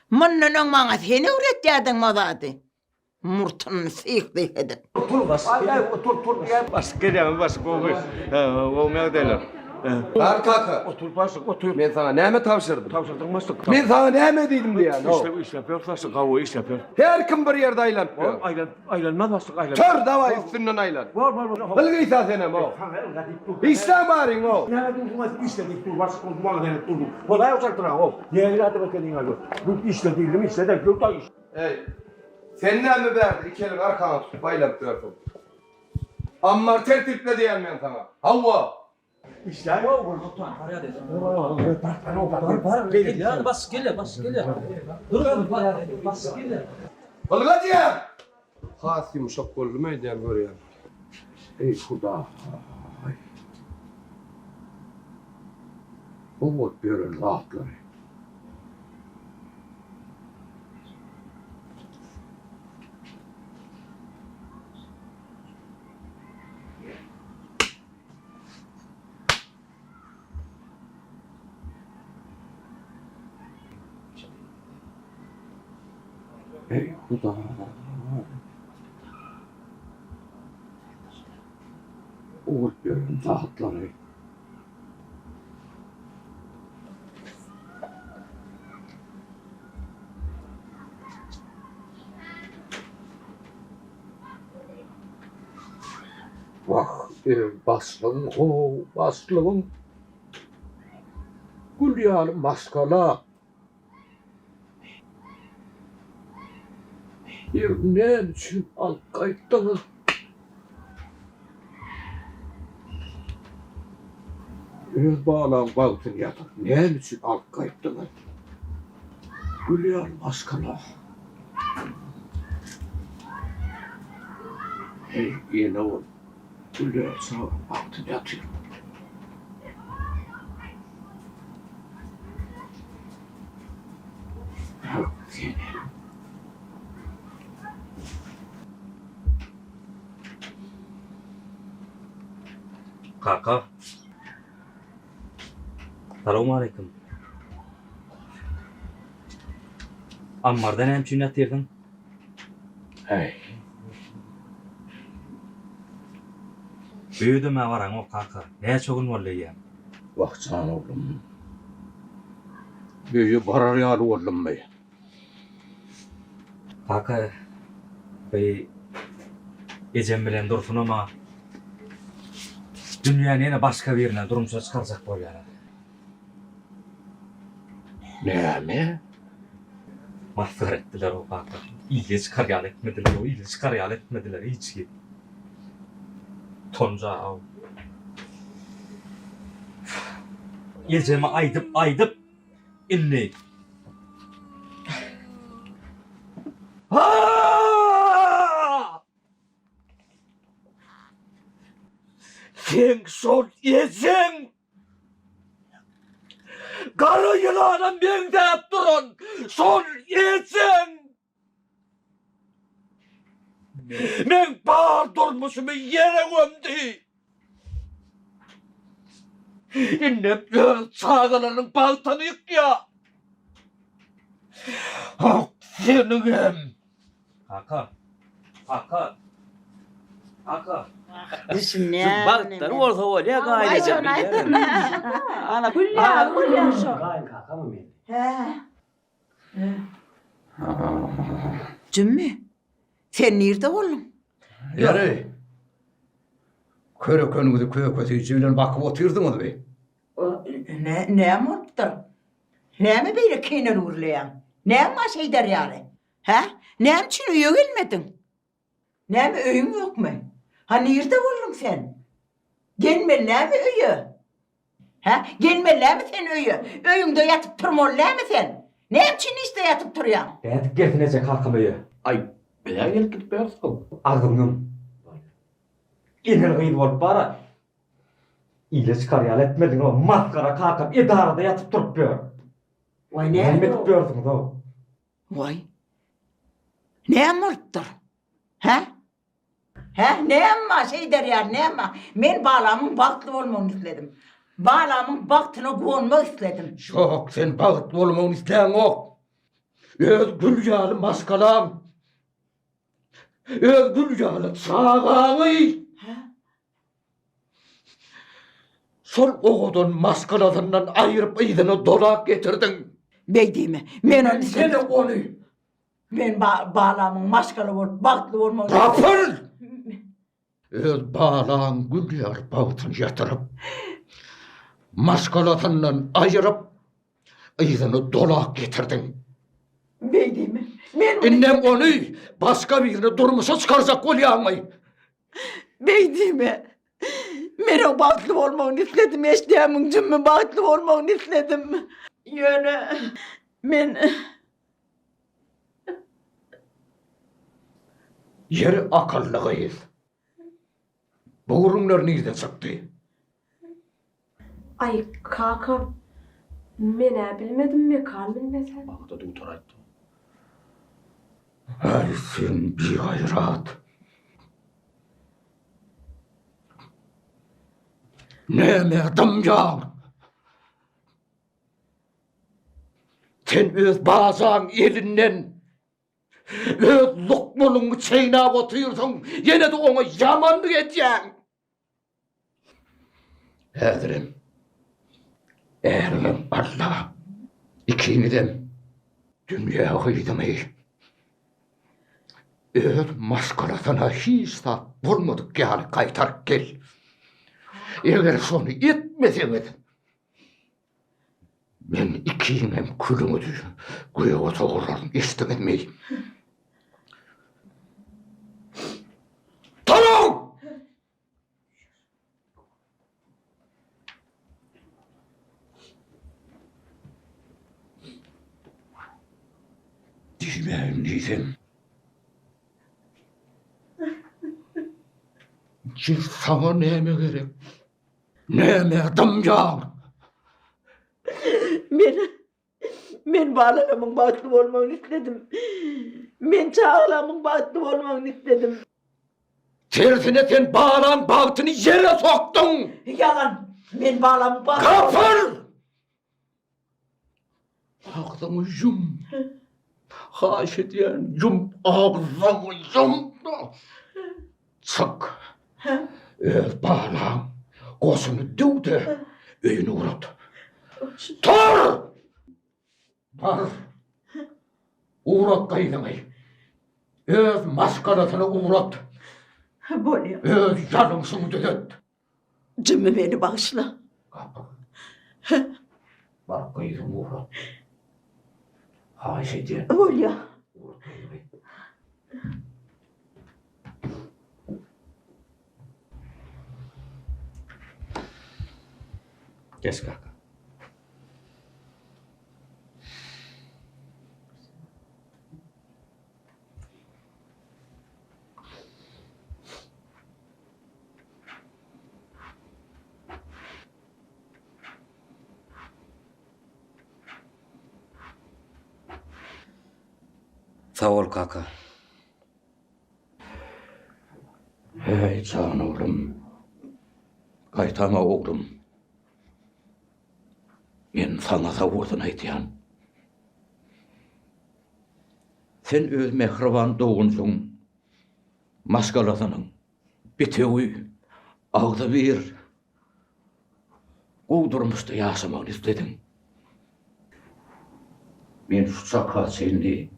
Speaker 13: Mundan öň maňa sen öwretýärdiň o zady. Murtuny syh-syh edip.
Speaker 1: Otur başlyk. Otur tur diýýän. Başlyk gelýärmi başlyk gowy. Gowy ýagdaýlar.
Speaker 8: Bar kaka.
Speaker 1: Otur başlyk otur.
Speaker 8: Men saňa näme tabşyrdym?
Speaker 1: Tabşyrdyň başlyk.
Speaker 8: Men saňa näme diýdim diýýän.
Speaker 1: Işläp işläp ýör başlyk gowy işläp ýör.
Speaker 8: Her kim bir ýerde aýlanyp ýör.
Speaker 1: Aýlan aýlanmaz başlyk aýlan.
Speaker 8: Tör dawaý üstünden aýlan.
Speaker 1: Bor bor bor.
Speaker 8: Ylgyýsa senem o. Işläň baryň o.
Speaker 1: Näme dursuň işle diýip dur başlyk maňa seredip durduň. Bolaý oçartyra o. Nägile adam ekeniň aý. Bu işle diýdim işle de dur da iş.
Speaker 8: Eý. Sen näme bärde iki eliňi arkaňa tutup aýlanyp ýörsüň? Ammar tertiple diýýän men saňa. Hawa.
Speaker 1: Işläň o.
Speaker 7: Bar bar gelýär baş gelýär baş gelýär. Dur baş gelýär.
Speaker 8: Ylga diýýän. Has ýumşak boldumy öýdýän görýän.
Speaker 16: Eý Hudaý. Bu bolup ýören zatlary. Eý Hudaý. Bolup ýören zatlary. Wah, öz başlygyň how, başlygyň. Gül ýaly maşgala. Ýeri näme üçin alyp gaýtdyňyz? Öz balaň bagtyny ýatyryp näme üçin alyp gaýtdyňyz? Gül ýaly maşgala. Heý, ene bolup gül ýaly çagaň bagtyny ýatyryp. Hak seni.
Speaker 15: Kaka. Salowmaleýkim. Ammarda näme üçin ýatyrdyň?
Speaker 16: Häý.
Speaker 15: Öýdem-ä baraňok kaka. Näçe gün boldy eýýäm?
Speaker 16: Wah, jan oglum. Öýe barar ýaly boldummy?
Speaker 15: Kaka, bi ejem bilen Dursunam-a dünýäni ýene başga birine durmuşa çykarjak bolýarlar.
Speaker 16: Näme?
Speaker 15: Masgara etdiler-ow kaka. Ile çykar ýaly etmediler-ow, ile çykar ýaly etmediler hiç ki. Utanjaw. Ejeme aýdyp-aýdyp indi.
Speaker 1: Seň şol ejeň gara ýylana meňzäp duran şol ejeň meň bar durmuşymy ýere gömdi. Indem öz çagalarynyň bagtyny ýykýa. Hak seniňem.
Speaker 15: Kaka. Kaka. Aka.
Speaker 13: Düşünýän.
Speaker 3: Bagtlary bolsa bolýa gaýynejem.
Speaker 13: Ana gül ýaly bolýar şo.
Speaker 3: Gaýyn kakamy men.
Speaker 13: Hä. Jümmi, sen nirde bolduň?
Speaker 16: Ýeri. Körekeniňizi köke süýji bilen bakyp otyrdyňyzmy?
Speaker 13: Nä, näme bolupdyr? Näme beýle kineli gürleýäň? Näme bar şeýder ýaly? Hä? Näme üçin öýe gelmediň? Näme öýüň ýokmy? Ha nirde bolduň sen? Gelmeli näme öýe? Hä? Gelmeli näme sen öýe? Öýüňde ýatyp turmaly näme sen? Näme üçin işde ýatyp turýaň?
Speaker 15: Nädip gelsin eje kakam öýe?
Speaker 3: Aý, biz-ä gelip gidip ýörüs-ow.
Speaker 15: Agzyňy ýum. Eneli gyz bolup bar-a. Ile çykar ýaly etmediň-ow. Masgara kakam edarada ýatyp turup ýör.
Speaker 13: Waý näme
Speaker 15: Näme edip ýörsüňiz-ow?
Speaker 13: Waý. Näme bolupdyr? Hä? Hä? Näme bar şeýder ýaly näme bar? Men balamyň bagtly bolmagyny isledim. Balamyň bagtyna guwanmak isledim.
Speaker 16: Ýok, sen bagtly bolmagyny isläňok. Öz gül ýaly maşgalaň, öz gül ýaly çagaňy
Speaker 13: Hä?
Speaker 16: Şol owadan maşgalasyndan aýryp yzyna dolap getirdiň.
Speaker 13: Beý diýme. Men ony
Speaker 16: Sen ony.
Speaker 13: Men balamyň maşgala bolup bagtly bolmagyny.
Speaker 16: Gapyl! Öz balaň gül ýaly bagtyny ýatyryp, maşgalasyndan aýryp yzyna dolap getirdiň.
Speaker 13: Beý diýme. Men
Speaker 16: Indem ony başga birine durmuşa çykarjak bolýaňmy?
Speaker 14: Beý diýme. Men oň bagtly bolmagyny isledim, eşidýärmiň, Jümmi bagtly bolmagyny isledim. Ýöne men
Speaker 16: Ýeri akylly gyz. Bu gürrüňler nirden çykdy?
Speaker 9: Aý kaka men-ä bilmedim Mekan bilmese.
Speaker 3: Maňa-da dutar aýtdy.
Speaker 16: Äý sen bigaýrat. Näme dymýaň? Sen öz bajaň elinden öz lukmalyňy çeýnäp otyrsyň, ýene-de oňa ýamanlyk edýäň. Häzirem äriňem Alla, ikiňizem dünýä gyzyňy öz maşgalasyna hiç zat bolmadyk ýaly gaýtaryp gel. Eger şony etmeseňiz, men ikiňem külüňizi göge sowuraryn, eşitdiňizmi? Turuň! Diýmäýin diýsem. Jir saňa näme gerek? Näme dymýaň?
Speaker 14: Men Men balalarymyň bagtly bolmagyny isledim. Men çagalarymyň bagtly bolmagyny isledim.
Speaker 16: Tersine sen balaň bagtyny ýere sokduň.
Speaker 14: Ýalan. Men balamyň bagtly
Speaker 16: Kapyr! Agzyňy ýum. Haýyş edýän, ýum agzyňy ýum. Çyk. Öz balaň goşuny döw-de, öýüne ugrat. Tur! Bar. Ugrat gyzyňy. Öz maşgalasyna ugrat.
Speaker 14: Bolýar.
Speaker 16: Öz ýalňyşyňy düzet.
Speaker 14: Jimmi meni bagyşla.
Speaker 16: Bar gyzyňy ugrat. Haýyş edýän.
Speaker 14: Bolýar.
Speaker 16: Ugrat gyzyňy.
Speaker 15: Geç kaka. Sag bol kaka.
Speaker 16: Heý, jan oglum. Gaýtama oglum. Men saňa sag bolsun aýdýan. Sen öz mähriban doganjygyň maşgalasynyň. bitewi, agzybir, gowy durmuşda ýaşamagyny islediň. Men şu çaka çenli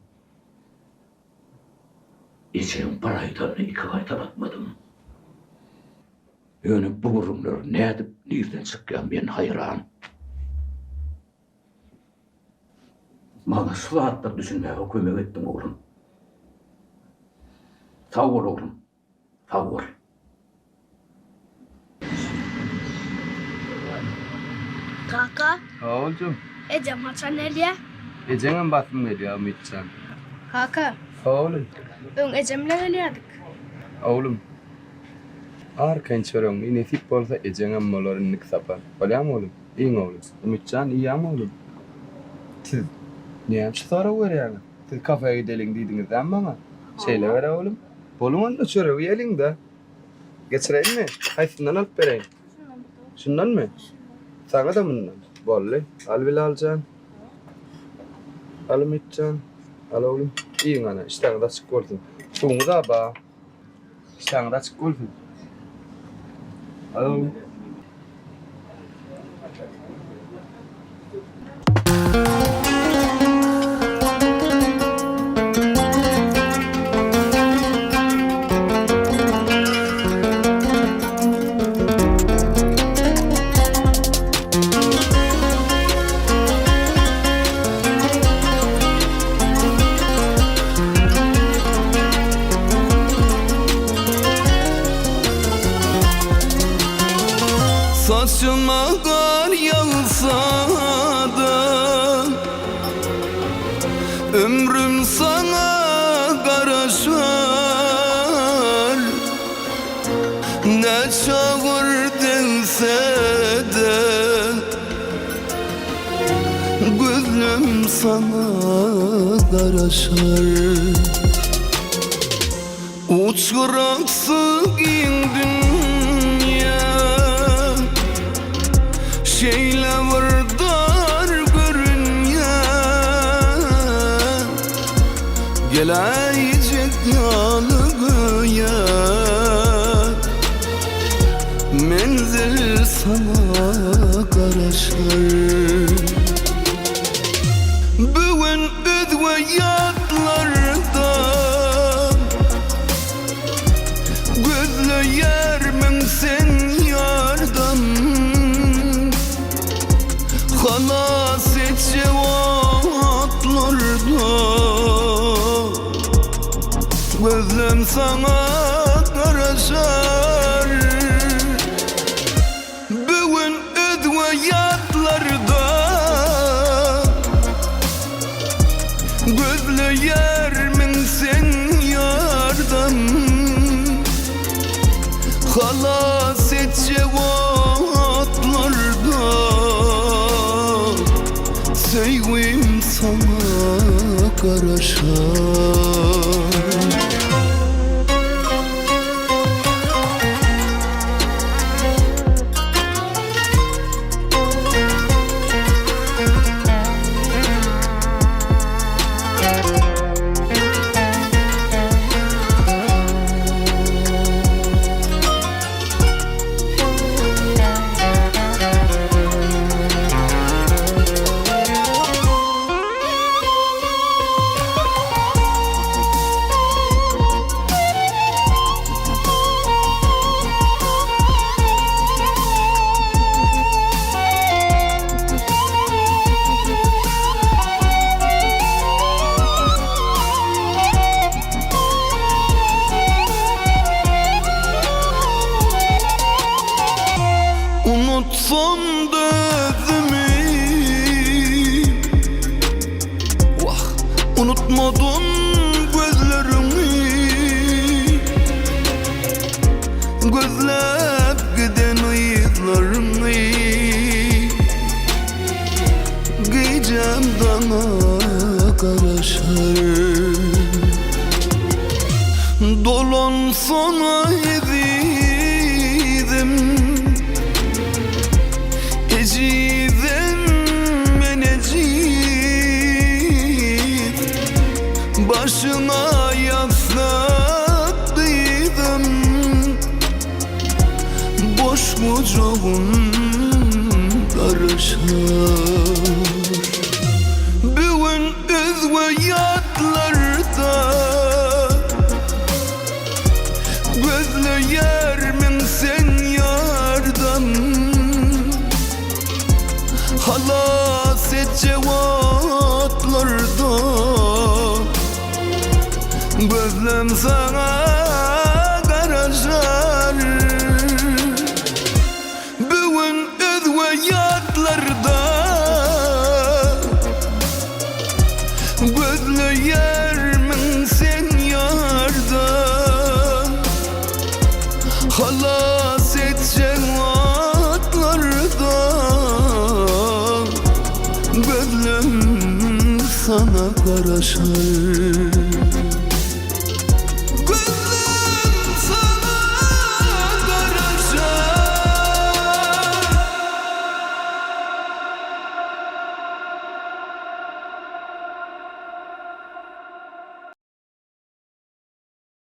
Speaker 16: ejeň bir aýdanyny iki gaýtalatmadym. Ýöne bu gürrüňler nädip, nirden çykýar men haýran. Maňa şu zatlara düşünmäge kömek etdiň oglum. Sag bol oglum, sag bol.
Speaker 4: Kaka.
Speaker 8: Ha oljum.
Speaker 4: Ejem haçan gelýä?
Speaker 8: Ejeňem basym gelýä Umytjan.
Speaker 4: Kaka.
Speaker 8: Ha oglum.
Speaker 4: Öň ejem bilen gelýärdik.
Speaker 8: Oglum. Arkaýyn çöregiňi iý nesip bolsa ejeňem bolar indiki sapar. Bolýamy oglum? Iýiň oglum. Umytjan iýýäňmi oglum? Siz näme üçin sorag berýäňiz? Siz kafe gideliň diýdiňiz dämi maňa? Şeýle ber oglum. Boluň onda çöregi iýeliň-dä. Geçireýinmi? Haýsyndan alyp bereýin? Şundanmy? Saňa-da mundan. Boldy. Al Bilaljan. Al Umytjan. Al oglum. Iýiň ana, işdäňiz açyk bolsun. Suwuňyz-a bar. Işdäňiz açyk bolsun. Al oglum.
Speaker 12: Saçyma gar ýagsa-da, Ömrüm saňa garaşar. Näçe agyr degse-de, Gözlem saňa garaşar. Uç-gyraksy giň dünýä Şeýle bir dar görünýär Geläýjek ýaly göýä Menzil saňa garaşar. Bu gün özge ýatlarda Gözleýärmiň sen ýardam Halas etjek otlarda Gözlem saňa garaşar. Bu gün özge ýatlarda Gözleýärmiň sen ýardam Halas etjek otlarda Söýgim saňa garaşar. Unutsam da özümi Wah, unutmadym gözleriňi Gözläp giden yzlaryňy Gijäm daňa garaşar Dolansana ezizim Ejizim men ejiz Başyňa ýassyk gyzym. Gujagyn garaşar. Bu gün özge ýatlarda Gözleýärmiň sen ýardam Halas etjek otlarda Gözlem saňa garaşar Bu gün özge ýatlarda Gözleýärmiň sen ýardan Halas etjek otlarda Gözlem saňa garaşar.